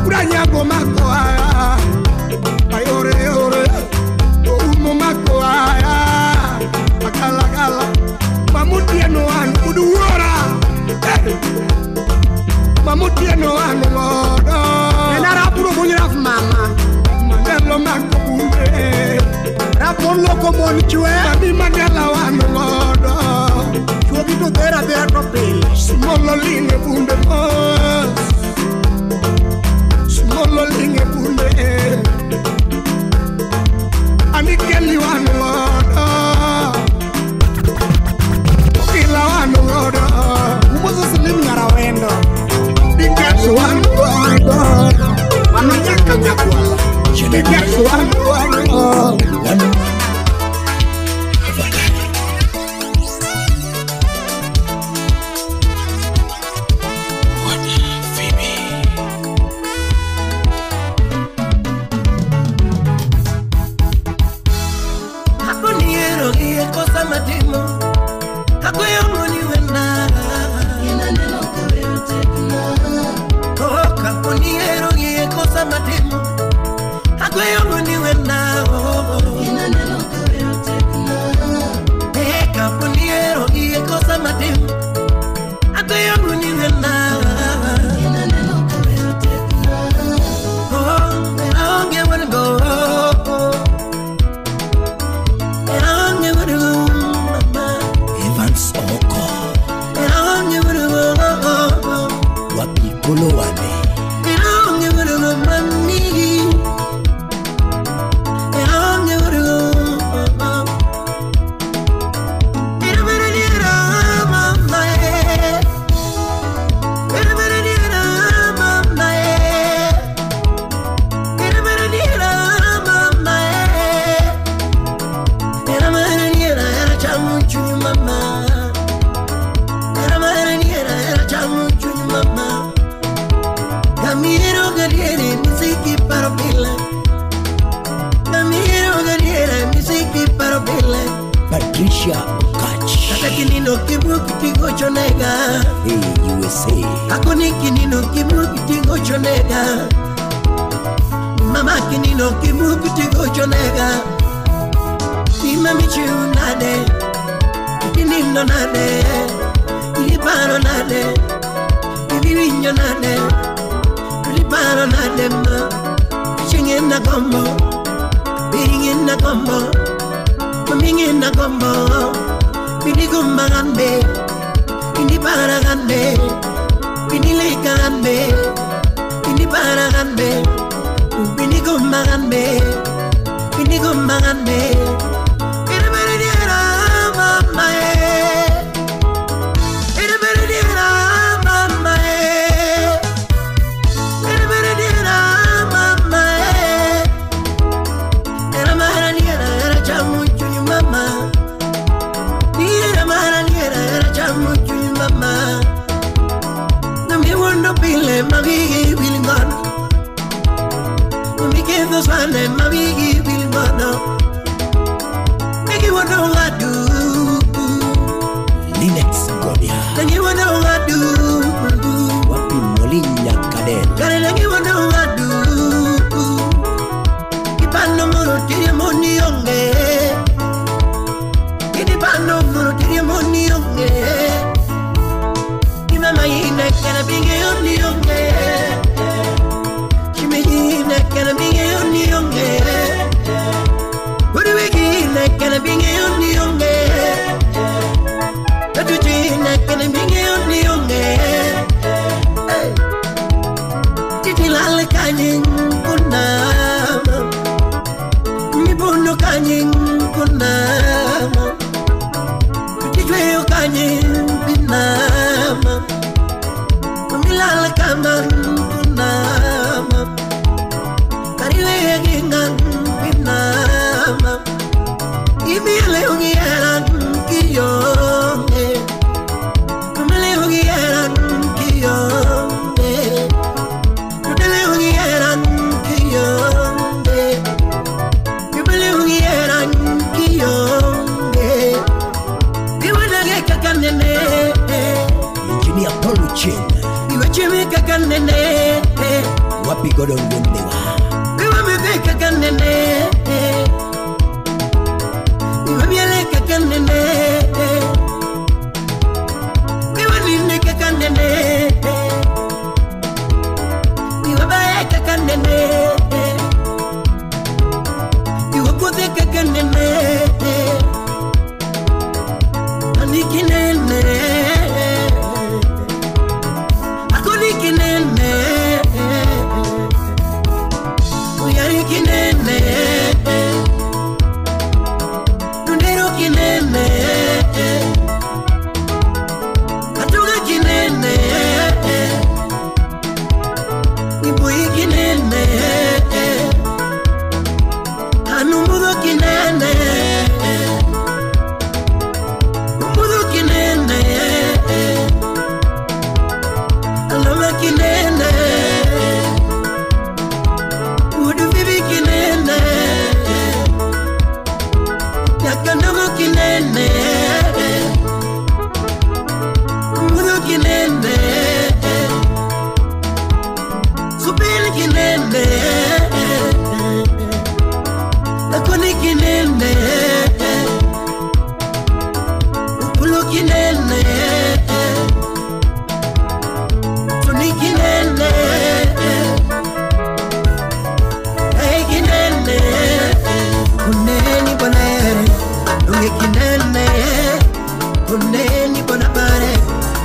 Buranya gomako aya Ayore ore Oumo mako aya Agala gala Mamutieno an uduora Mamutieno an lodo Enara puro buniraf mama Mandela mako bunde Rapon loko mon chwe Mami Mandela wan lodo Chuogi to dera dera to pile Smolo line bunde mos Smolo line bunde Anikeli wan lodo Okila wan lodo Umuzo slim nyara wendo Dikesu wan lodo Mananyaka nyakwala Dikesu wan lodo Patricia Okach. Kata kinino kibuki tigo chonega. Hey, USA. Akoni kinino kibuki tigo chonega. Mama kinino kibuki tigo chonega. Ima michu nade. Kinino nade. Iliparo nade. Ibiwinyo nade. Iliparo nade ma. Chingin na gombo. Biringin na gombo. Mamingin na gombo. Binigumbangan be. Iniparangan be. Binilikan be. Iniparangan be. Binigumbangan be. Binigumbangan be. Linex Godia. Wapi Molinya Kaden. kanye kunama Tichweyo kanye pinama Milal kama kunama Kariwe ginga pinama Imiele ungiera kiyonge Kumele ungiera kiyonge Tudele ungiera kiyonge Kumele ungiera kiyonge Iwanage kakanene Engineer Paul Chen Iwachimi kakanene Wapi Gordon Wendewa Iwamebe kakanene Iwamiele kakanene Iwanine kakanene Iwabae kakanene Iwakuthe kakanene Anikinene Akonikinene Uyarikinene Nundero kinene Katuga kinene Nibui kinene Anumudo kinene Umudo kinene Alama kinene Udu bibi kinene Yakandogo kinene Umudo kinene Supil kinene Lakoni kinene Upulu kinene Tuni kinene Hey kinene Kuneni bonere Lunge kinene Kuneni bonabare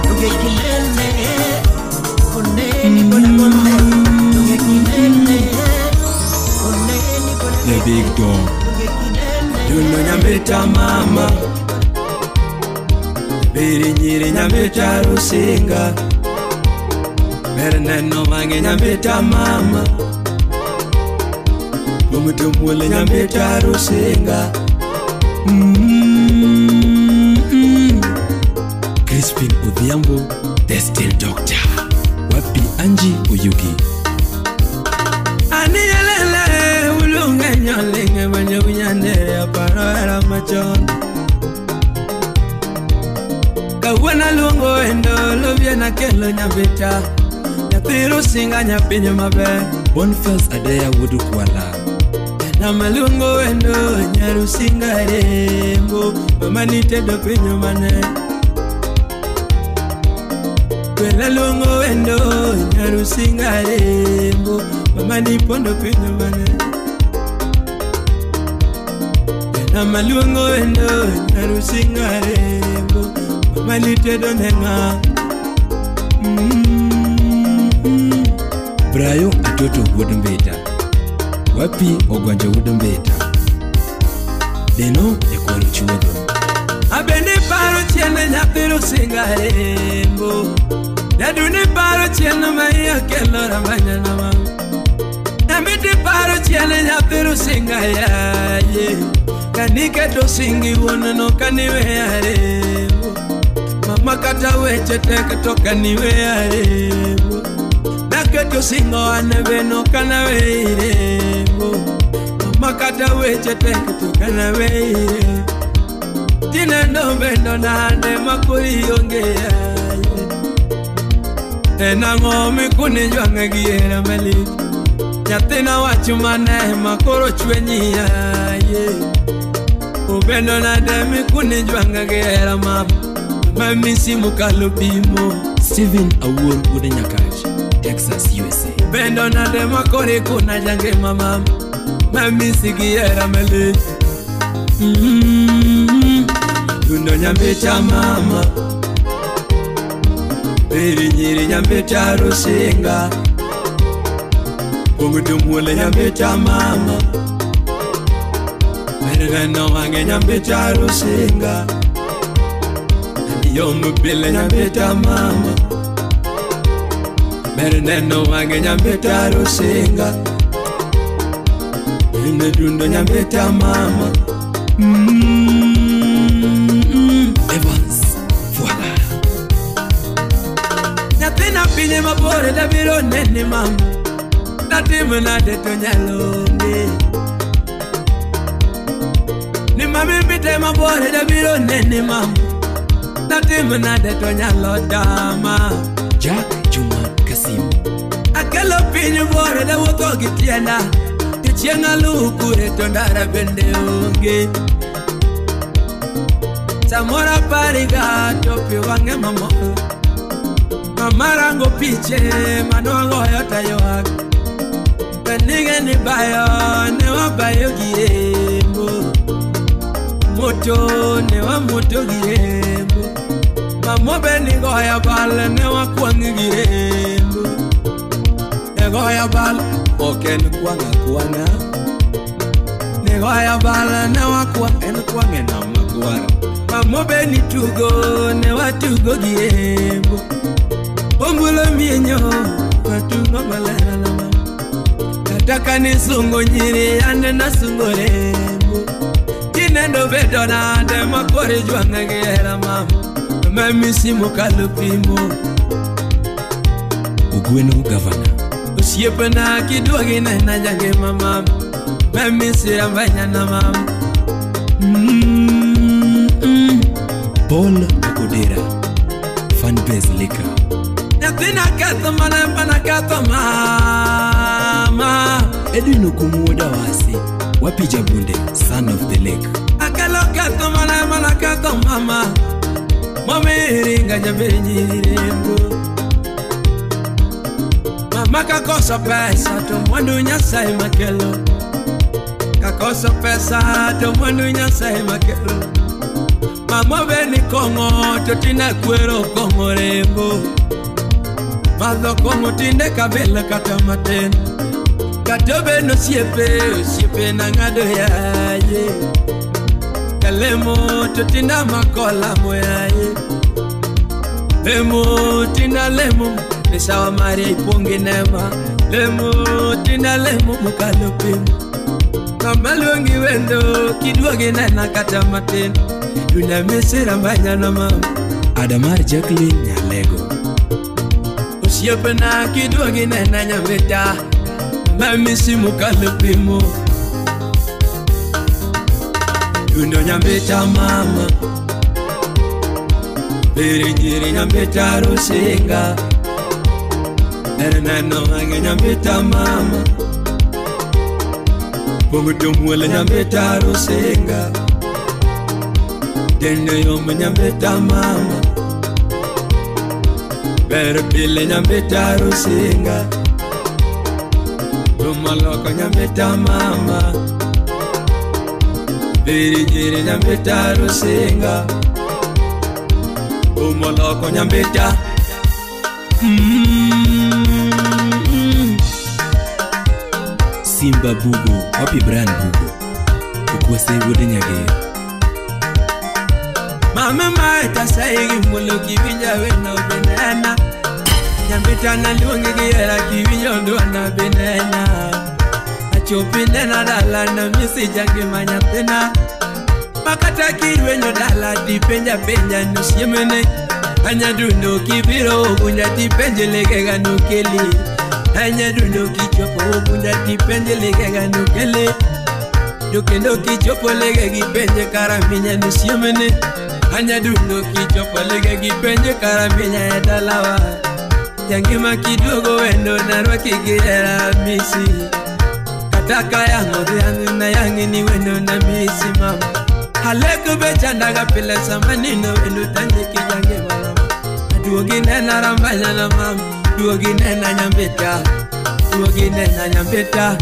Lunge kinene Kuneni bonabonde Lunge kinene Kuneni bonabare The big dog Duno nyambita mama Biri nyiri nyambita rusinga Berneno mange nyambita mama Bumutumule nyambita rusinga Crispin Odhiambo, the Steel Doctor. Wapi Angie Oyugi Aniyelele ulunge nyolinge mwenye unyandere aparo era machon Kawena luongo endo lobiena kelo nyambita Nyathi rusinga nyapinyo maber Boniface Adeya wuod Kwala Na maluongo endo nyarusinga rembo Mama nitedo pinyo mane Kwela luongo endo nyarusinga rembo Mama nipondo pinyo mane Na maluongo endo nyarusinga rembo Mama nitedo nenga Brayo Atoto wuod Mbita Wapi Ogwanja wuod Mbita Deno nyakwar chuodho Abende paro chien nyathi rusinga rembo Daduni paro chien ma iya kelo ramanyana ma Namiti paro chien nyathi rusinga yaye Kaniketo singi wuon no kaniweya rembo Mama kata weche tek to kaniweya rembo Naketo singo an be no kanaweire Mama kata weche tek to kanaweire Tinendo bendo nande makori onge yaye Enang'o mikuni jwang'e gi hera malich Nyathina wacho mane makoro chwenyi yaye Obendo nade mikuni jwang'e gi hera mama Mamisi mokalo pimo Steven Awuor wuod Nyakach, Texas, USA. Bendo nade makore kuna jange mama Mamisi gi hera malich Dundo nyambita mama Biri nyiri nyambita rusinga Pong'o to muole nyambita mama Neno wange nyambita rusinga. Yomu pile nyambita mama. Neno wange nyambita rusinga. Ine dundo nyambita mama. Evans Fuaga. Nyathina pinye mabore dabiro nene mama. Natimo nade to nyalo onge. Ni mami mbite mabore dabiro nene mama. Natimo nade to nyalo dama. Jack Juma Kasim. Akelo piny bore dawuotho gi tienda. To chieng' aluw kure to ndara bende onge. Samoro apariga to pi wang'e mamol. Mama rango piche manogoyo taywak. Benige ni bayo ne wabayo gi rembo. Moto ne wamoto gi rembo. Mamo be ni goyo bal ne wakwang' gi rembo. Ne goyo bal ok en kwang' akwang'a. Ne goyo bal ne wakwang' en kwang' e nam makwar. Mamo be ni tugo ne watugo gi rembo. Ombulo mienyo watugo maler na mama. Kata kanisungo nyiri ane nasungo rembo. Tinendo bedo nade makore jwang'e gi hera mama. Mami mokalo pimo. Ogweno Gavana. Osiepena kiduogi nena jangima mama. Mami sirambanya na mama. Paul Okodera. Fanbase Liquor. Nyathina ketho mana mana ketho mama. Edwin Okumu wuod Awasi. Wapi Jabunde, son of the lake. Akelo ketho mana mana ketho mama. Mami ringa nyabenyi rembo. Mama kakoso pesa to mwandu Nyasaye makelo. Kakoso pesa to mwandu Nyasaye makelo. Mama be ni kong'o to tina kwero kong'o rembo. Madho kong'o tinde kabila kata matin. Kata be nosiepe, osiepe nang'ado yaye. Kalemo to tinda makola moyaye. Lemo tinda lemo, ni sawa mari ipongi nema. Lemo tinda lemo mokalo pimo. Mama luongi wendo kiduogi nena kata matin. Duna misira mbanya na mama. Adamar Jacqueline Nyalego. Osiepena kiduogi nena nyambita. Mami si mokalo pimo. Dundo nyambita mama. Bere nyiri nyambita rusinga. Neno wange nyambita mama. Bongo tomwele nyambita rusinga. Dende yom nyambita mama. Bere pile nyambita rusinga. Rumaloko nyambita mama. Bere nyiri nyambita rusinga. Umoloko nyambita. Simba Bugo, wapi Brian Bugo. Ukwase wuod Nyager. Mama maeta saigi mulo kiwinja weno benena. Nyambita na luongi gi hera kiwinjo ndwana benena. Achopi nena dala na misi jangima nyathina. Makata kirwenyo dala tipenja penja nosiemene. Anyadundo kibiro ogunja tipenje legega nokeli. Anyadundo kichopo ogunja tipenje legega nokeli. To kendo kichopo lege gipenje karaminya nosiemene. Anyadundo kichopo lege gipenje karaminya e dalawa. Jangima kiduogo wendo narwaki gi hera misi. Kata ka yang'o dhiang' na yang'i ni wendo na misi mama. Aleko be chandaga pile sama nino wendo tandiki jangima mama. Duogi nena rambanya na mama. Duogi nena nyambita. Duogi nena nyambita.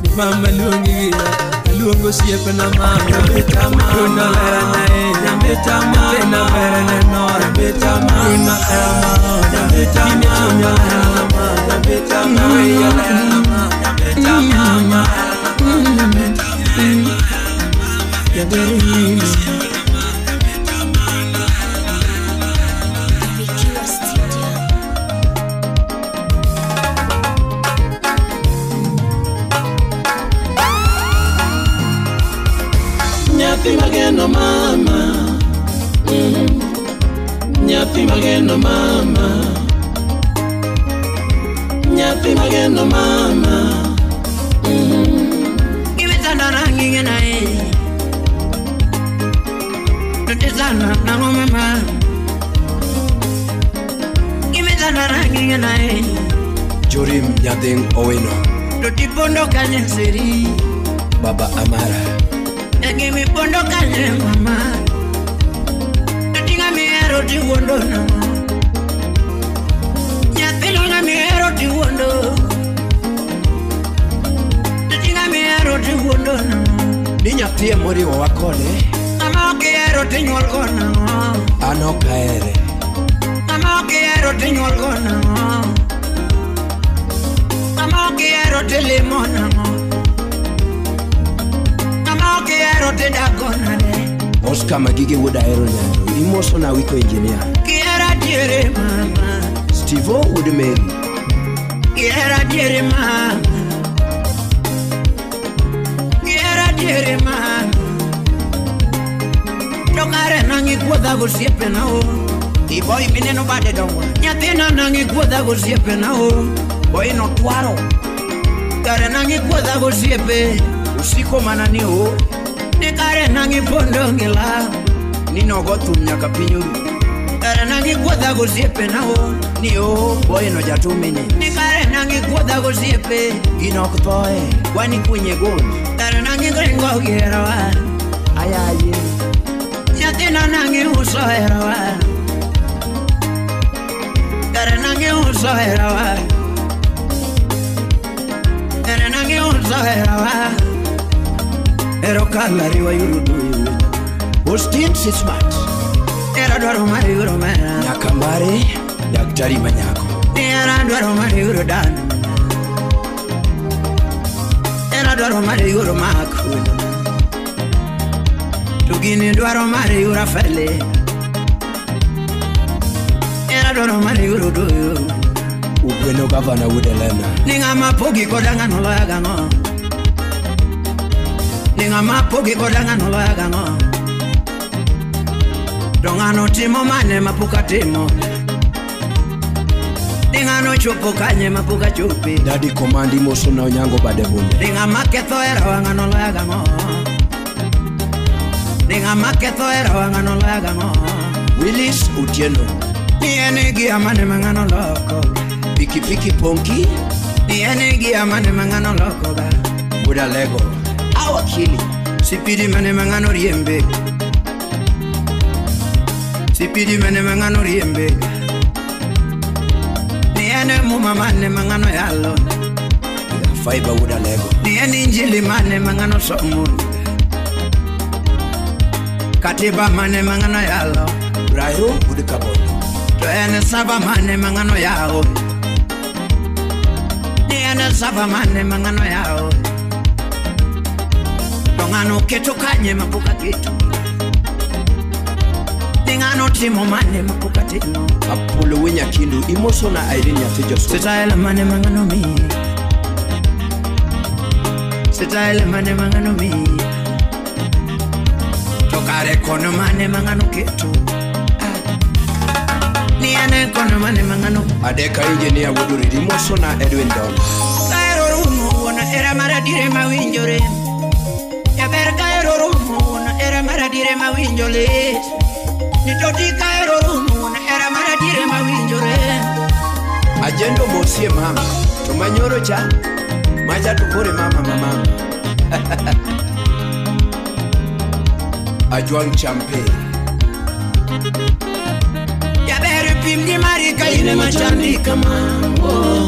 Ni mama luongi gira. Aluongo osiepena mama. Nyambita mama. Dundo lera na e. Nyambita mama. Tena bere neno. Nyambita mama. Dundo lera mama. Nyambita mama. Chunya lera mama. Nyambita mama. Weya lera mama. Nyambita mama. Nyambita mama. Jaber Nyathi mageno mama, nyathi mageno mama, nyathi mageno mama. Gimitana nangi na e, tutizana nango mama. Gimitana nangi na e, Jorim nyathing Owino, tutipondo kanye seri, Baba Amara. Gimme pondo kanye mama, tinga mi ero ti wondo no, nyathino nga mi ero ti wondo, tinga mi ero ti wondo no. Ni nyathi emoriwo wa kode, ng'ama ok ihero tinyuol go nang'o? An ok ahere. Ng'ama ok ihero tinyuol go nang'o? Ng'ama ok ihero tilimo nang'o? Oscar Magige wuod Ahero Nyando, imoso na Wiko engineer. Kiera diere mama, Stevo wuod Mary. Kiera diere mama, kiera diere mama. To kare nangi kuodha gosiepena o, Iboy mineno bade dongo. Nyathina nangi kuodha gosiepena o, Boy no twaro. Kare nangi kuodha gosiepe, Usiko mana ni o. Ni kare nangi pondo ngila, Ni nogo thum nyaka piny oru. Kare nangi kuodha gosiepena o, Ni o boy no jatumini. Ni kare nangi kuodha gosiepe, Gino ok thoe, wan ikunye gol. Kare nangi ringo gi herowa, Ayaye. Nyathina nangi uso herowa, kare nangi uso herowa, kare nangi uso herowa. Ero kala riwa yurudu. Austin Sismat. Era dwaro mar yuro mera, Nyakambare, daktari manyako. Era dwaro mar yuro dan, era dwaro mar yuro makuno, to gini dwaro mar yuro fele, era dwaro mar yuro doyo. Ugweno gavana wuod Elena. Ni ng'ama pogi koda ng'ano loya gang'o? Ni ng'ama pogi koda ng'ano loya gang'o? To ng'ano timo mane mapok atimo? Ni ng'ano chopo kanye mapok achope? Daddy Command imoso na Onyango bade bunde. Ni ng'ama ketho herawa ng'ano loya gang'o? Ni ng'ama ketho herawa ng'ano loya gang'o? Willis Otieno. Ni en gia mane ma ng'ano loko? Pikipiki Ponki. Ni en gia mane ma ng'ano loko ga? Wuod Alego. Awakili. Sipidi mane ma ng'ano riembe? Sipidi mane ma ng'ano riembe? Ni en muma mane ma ng'ano yalo? Fiber wuod Alego. Ni en injili mane ma ng'ano somo? Katiba mane ma ng'ano yalo? Rayo wuod Kabondo. To en saba mane ma ng'ano yawo? Ni en saba mane ma ng'ano yawo? To ng'ano keto kanye mapok aketo? Ni ng'ano timo mane mapok atimo? Apollo Winyakindu imoso na Irene nyathi Joshua. Sitael mane ma ng'ano miyi? Sitael mane ma ng'ano miyi? To kare kono mane ma ng'ano keto? Ni en kono mane ma ng'ano? Adeka engineer wuod Oridi imoso na Edwin Don. Kaero rumo wuon era mar adiere mawinjore. Jaber kaero rumo wuon era mar adiere mawinjo lit. Ni to ti kaero rumo wuon era mar adiere mawinjore. Ajendo mosie mama, to manyoro cha, macha to kore mama mama. Ajwang Champe. Jaber pim gi mari ka in ema chandi kama, oh.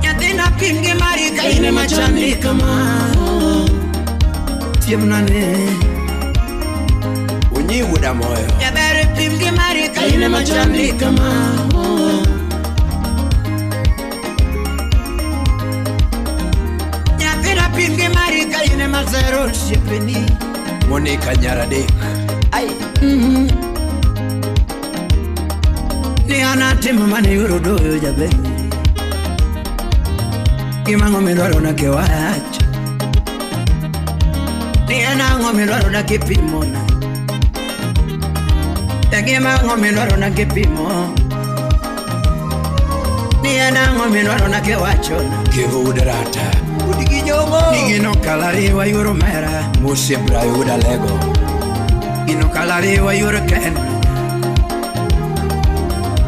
Nyathina pim gi mari ka in ema chandi kama, oh. Siemna ne Onyi wuod Amoyo. Jaber pim gi mari ka in ema chandi kama, oh. Napingi mari kaine mazero shipeni Monica Nyaradek Ai Ni anatimo mane yuro doyo jaber Gimango midwaro na kiwacho Ni anang'o midwaro na kipimona Gimango midwaro na kipimo Ni anang'o midwaro na kiwachona Kivudrata Udigijogo Nigino kalari wa yuro mera Musi Brayuda Lego Gino kalari wa yuro ken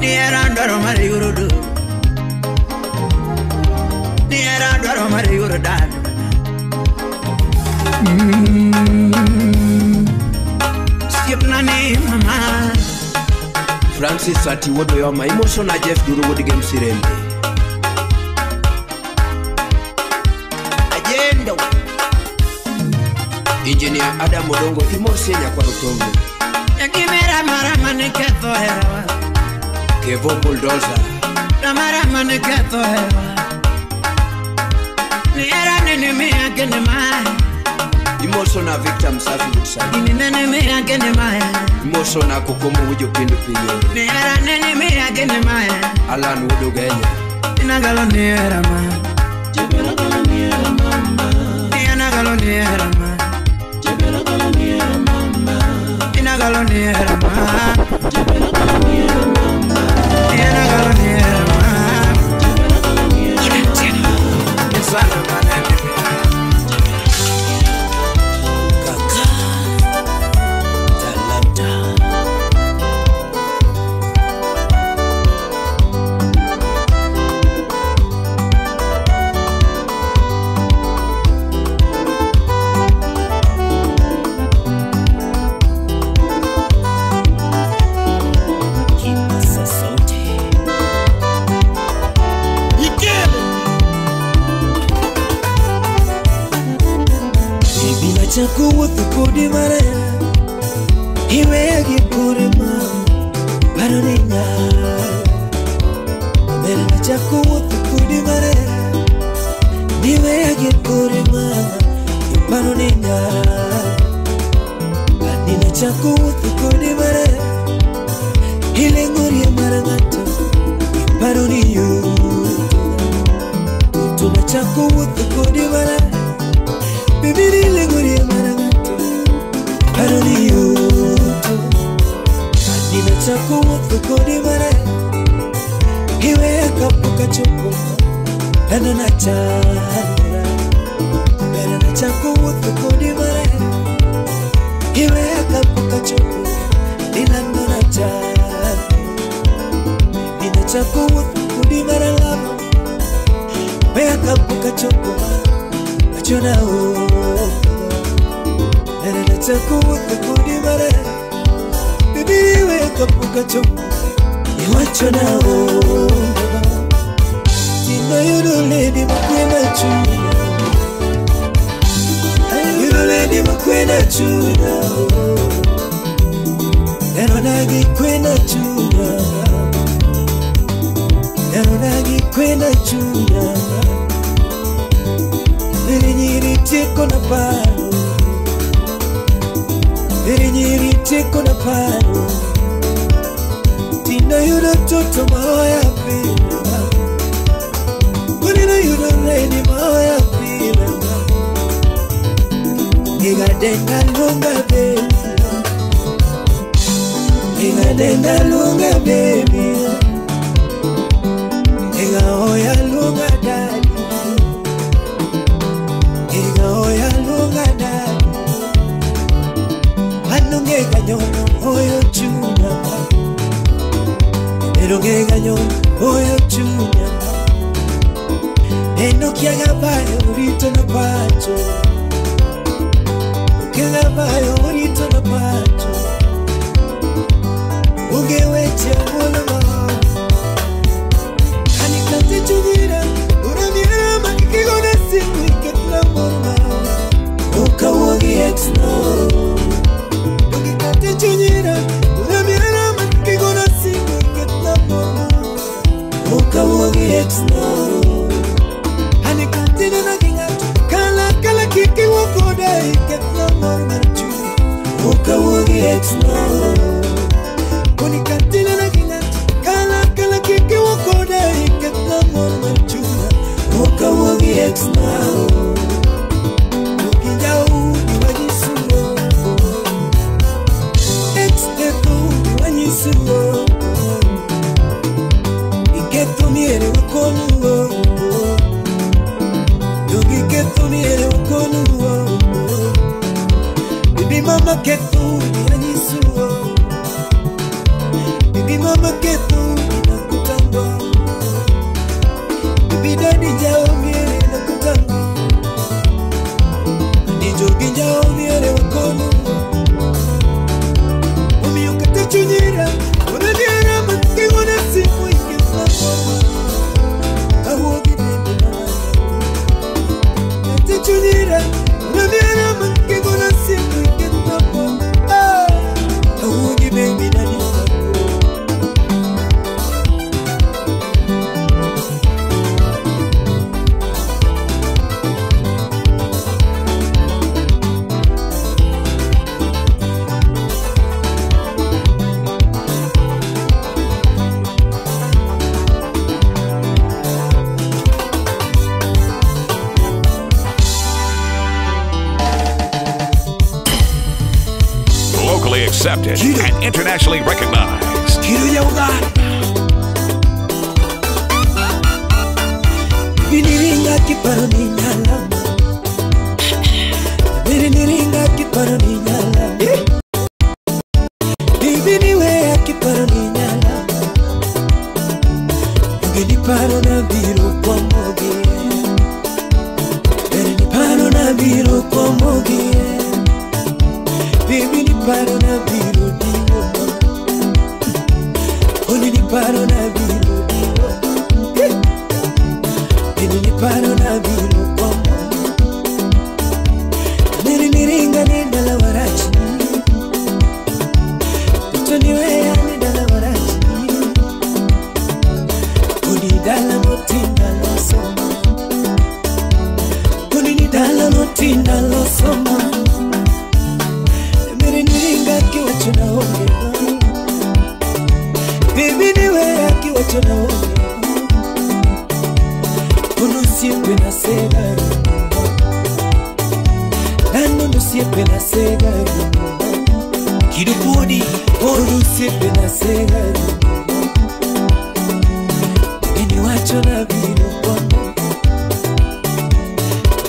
Ni era dwaro mar yuro do Ni era dwaro mar yuro dan Siepna ni mama Francis Ati Wodo Yoma Imosona Jeff Duru Wodi Game Sirembe Agendo Engineer Adam Odongo Imosi Nyakwar Otongo Yakimera marama ni ketho hewa Kevo Bulldozer Marama ni ketho hewa Ni era nene mea kene mai Imosona Victor Msafi Wutsani Ni nene mea kene mai Imosona Kokomo Wujo Pindu Pinyo Ni era nene mea kene mai Alan Wudo Genya Inagalo ni era ma Jebera ni era mama Inagalo ni era ma Jebera ni era mama Inagalo ni era ma Jebera ni era mama Inagalo ni era ma Jebera ni era mama Sana manene Kaka Talanta Kipaza sauti Chakuwuotho kodi marera Iweya gi kore ma Paro ni nyalo Berna chakuwuotho kodi marera Iweya gi kore ma Paro ni nyalo Anina chakuwuotho kodi marera Ilengorie mar ng'ato Paro ni yuto Tuna chakuwuotho kodi marera Baby, nilengorie mara ng'ato Paro ni yuto Anina chako wuotho kodi marera Iweya kapok achopo Dhano nachandora Bero nachako wuotho kodi marera Iweya kapok achopo Dhano nachandora Ninachako wuotho kodi maralamo Weya kapok achopo Achona o Era nachako wuotho kodi marera Baby wake up ukachopo Iwachona o Tino yudo lady makwena chunya Yudo lady makwena chunya Ero nagi kwena chunya Ero nagi kwena chunya Nyiri tiko na paro Nyiri tiko na paro Tina yudo toto maoya pila Unina yudo lady maoya pila Iga denga lunga baby Iga denga lunga baby Iga oya lunga daddy Oya lunga daddy Anunge ganyono oyo chunya Erunge ganyono oyo chunya Eno kiaga bayo urito na pacho Kiaga bayo urito na pacho Unge weche mulo ma Anikate chunyira Uramira makikigona simu iketla morma Ukawuogi ex no Ukikate chunyira Uramira makikigona simu iketla morma Ukawuogi ex no Anikate nena gingato Kala Okawuogi ex no. Koni katina na gina kala kala kike wokoda iketna mor mar chunya. Okawuogi ex no. Ukinjau diwanyisuo. Ex teko diwanyisuo. Iketo miere wakonuo. Iketo miere wakonuo. Bibi mama keto diwanyisuo. Bibi mama keto nakutamba. Bibi daddy jao miere nakutamba. Nijogi jao miere wakonuo. Omiyo kata chunyira onadiera matkigona simu iketna mor. Awuogi baby mama. Kata chunyira onadiera matkigona simu iketna mor. Awuogi baby daddy. Locally accepted and internationally recognized. Biniringa kiparo ni nyalama. Biniringa kiparo ni nyalama. Biniwe kiparo ni nyalama. Bini paro na biro kwamogi. Bini paro na biro kwamogi. Baby ni paro na biro diwo. Oni ni paro na biro diwo. Baby ni paro na biro kwamo. Niri niringa ni dala warachi. Tuto ni wea ni dala warachi. Oni dala motinda losoma. Oni ni dala motinda losoma. Niringa kiwacho na onge. Baby ni wea kiwacho na onge. Kono siempre na sega. Nano no siempre na sega. Kidupodi. Kono siempre na sega. Baby wacho na biro kwamo.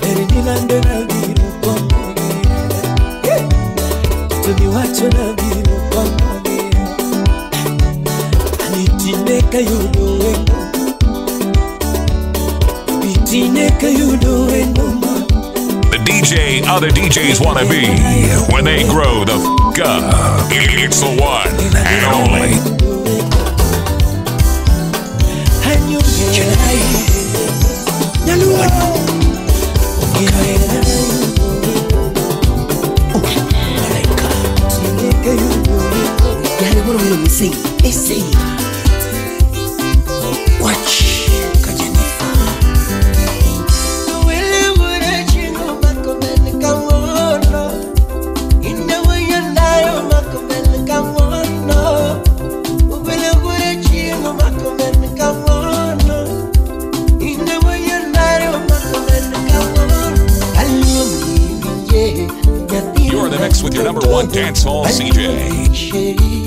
Baby nilando na biro kwamo. Tumi wacho na biro kwamogi. Anitine kayudo wengo. Bitine kayudo wengo. The DJ other DJs wanna be when they grow the f up. It's the one and only. Watch Kajenifa. You're in the mix with your number one dance hall CJ.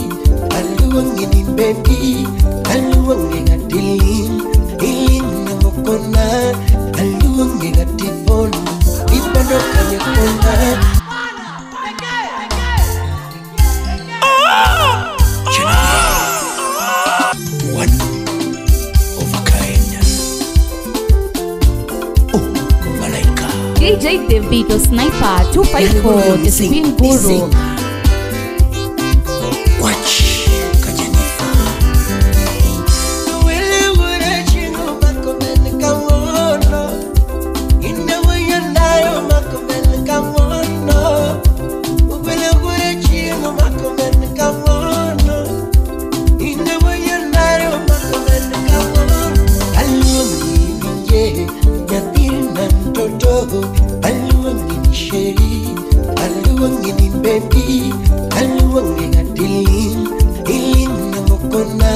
One of a kind. Oh, Malaika. DJ Devito Sniper 254, the Spin Guru. Watch. Alluangi ni sheri, Aluongi ni baby, aluongi ngatiling, iling namokona,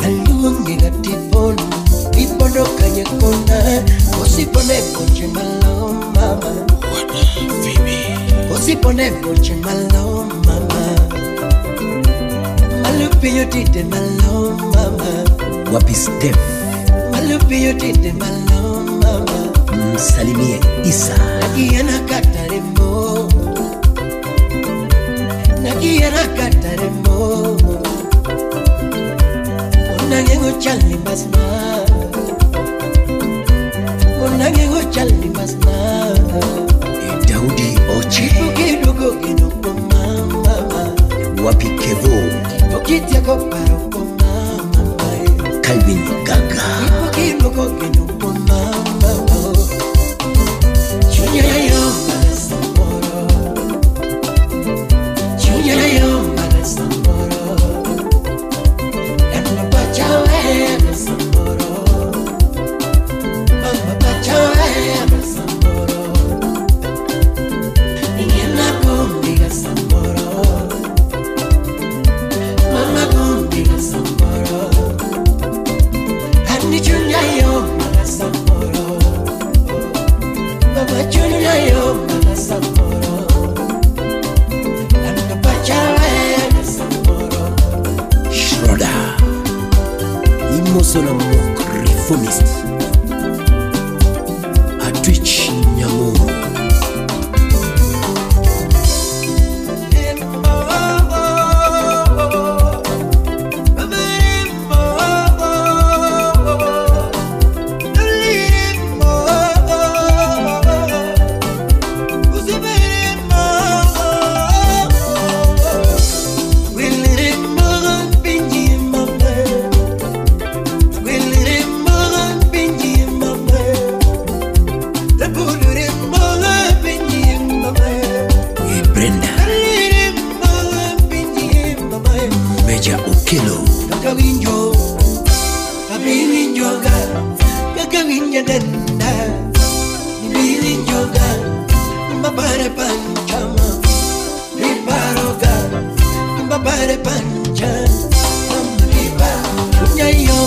aluongi ngatipon, ipondo kanye kona, osipone poche malo mama. Osipone poche malo mama. Malupiyo tite malo mama. Wapi Steph? Malupiyo tite malo mama. Msalimie Isa. Nakiana kataremo. Nakiana kataremo. Unangengo chali basna. Unangengo chali basna. Daudi Oche. Kidugo kidugo mama. Wapi Kevo? Kitia paro mama. Calvin Gaga. Kidugo kidugo mama. Chunya yo samoro. Chunya yo samoro. Dano pachawe samoro. Mama pachawe samoro. Ingena kumbiga samoro. Mama kumbiga samoro. Ani chunya yo samoro. Mama chunya yo samoro. Dano pachawe samoro. Schroeder. Imosola Mok Reformist. Atwich Nyamoro. Brenda. Meja Okelo. Kakawinjo, kawinjoga, kakawinja denda, niwinjoga, mbabare panchama, nibaroga, mbabare pancha, mamiba, nyayo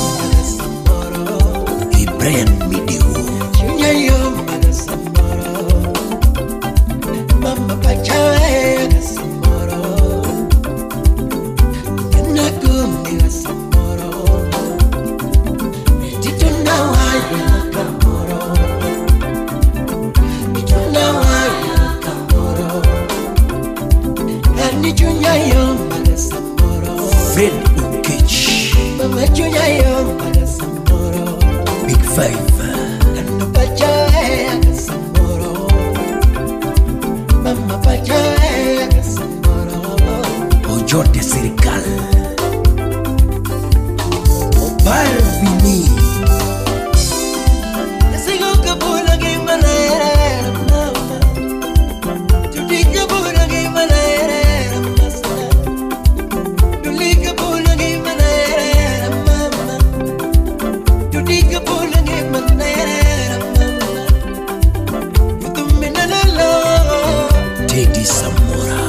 samoro. Brian Midiwo. Nyayo samoro. Mama pachawe samoro. Nakumbiga samoro. Tituna waya kamoro. Tituna waya kamoro. Ani chunya yo maga samoro. Fred Ukech. Mama chunya yo maga samoro. Big Five. Ando pachawe samoro. Mama pachawe samoro. Ojote Serikal. Opar Vini. Sigo kabula gimanera mama. Tutika bula gimanera mama. Tulika bula gimanera mama. Tutika bula gimanera mama. Utumina lalo. Teddy Samora.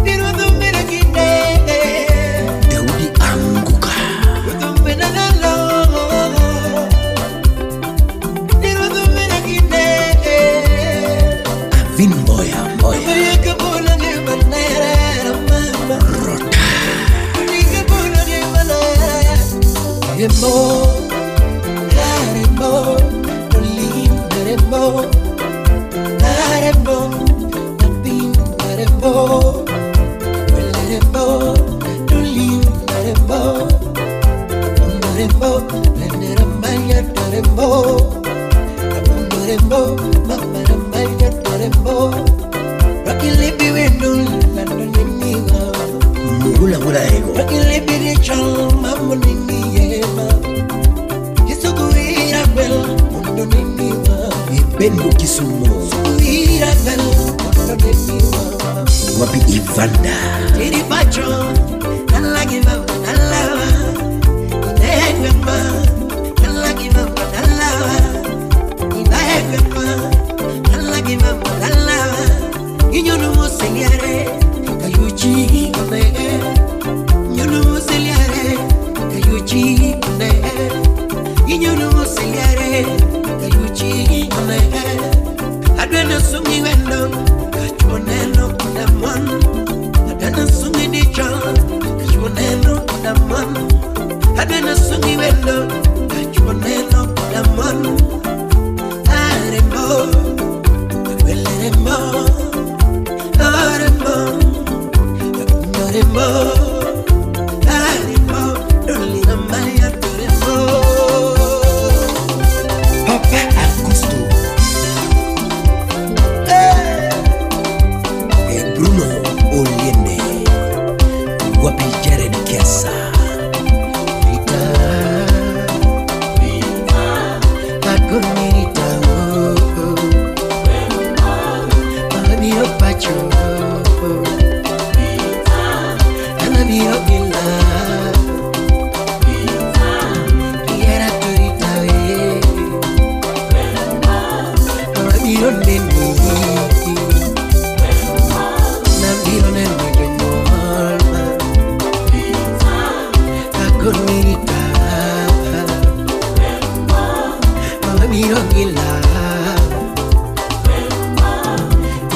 Tirutumina kine. Daudi Anguka. Utumina lalo. Tirutumina kine. Avin Mboya Mboya. Tulika bula gimanera mama. Rota. Tulika bula gimanera. Remo, remo, olim remo, remo. Remo, remo, tulim remo, remo, ramaya remo, remo, mama ramaya remo, rakilibi wenul landoliniwa, Mugula gula ego. rakilibi chal mamunini yema, kisukuira wel mundoniniwa, Ibengo Kisumu. sukuira wel mundoniniwa. Wapi Ivanda. Tiri pacho, nalagi mama nalawa, inegwema, nalagi mama nalawa, inegwema, nalagi mama nalawa, Inyono moseliare kayuchi kone. Inyono moseliare kayuchi kone. Inyono moseliare kayuchi kone. Adwena sungi wendo kachuoneno kudamon. Adwena sungi dicho kachuoneno kudamon. Adwena sungi wendo kachuoneno kudamon. Aremo weleremo aremo aremo aremo dolina maya toremo. Papa Augusto e Bruno Oliende Wapi Jared Kiasa Rita Rita Akonita oh Mabiro pacho Rita Anabiro gila Rita Kiera torita eh Mabiro neni Nabiro neni jonyuol Akonita Mabiro gila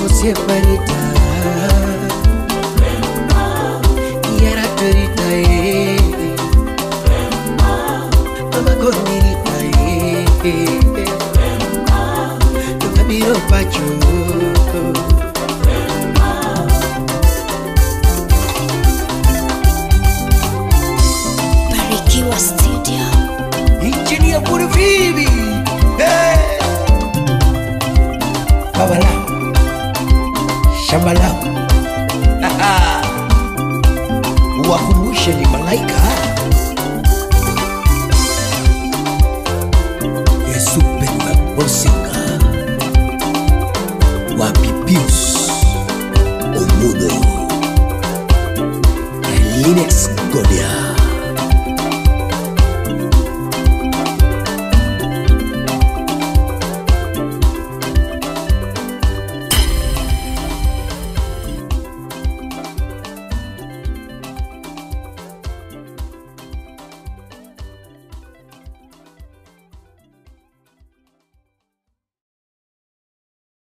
Osieparita Kiera torita eh Mama konirita eh Mabiro pacho. Barikiwa Studio. Engineer Burvivi. Hey! Baba lao shamba lao. Wakumbushe ni malaika. Yesu Benga Bosinga Wapi Pius Omudo Linux Godia.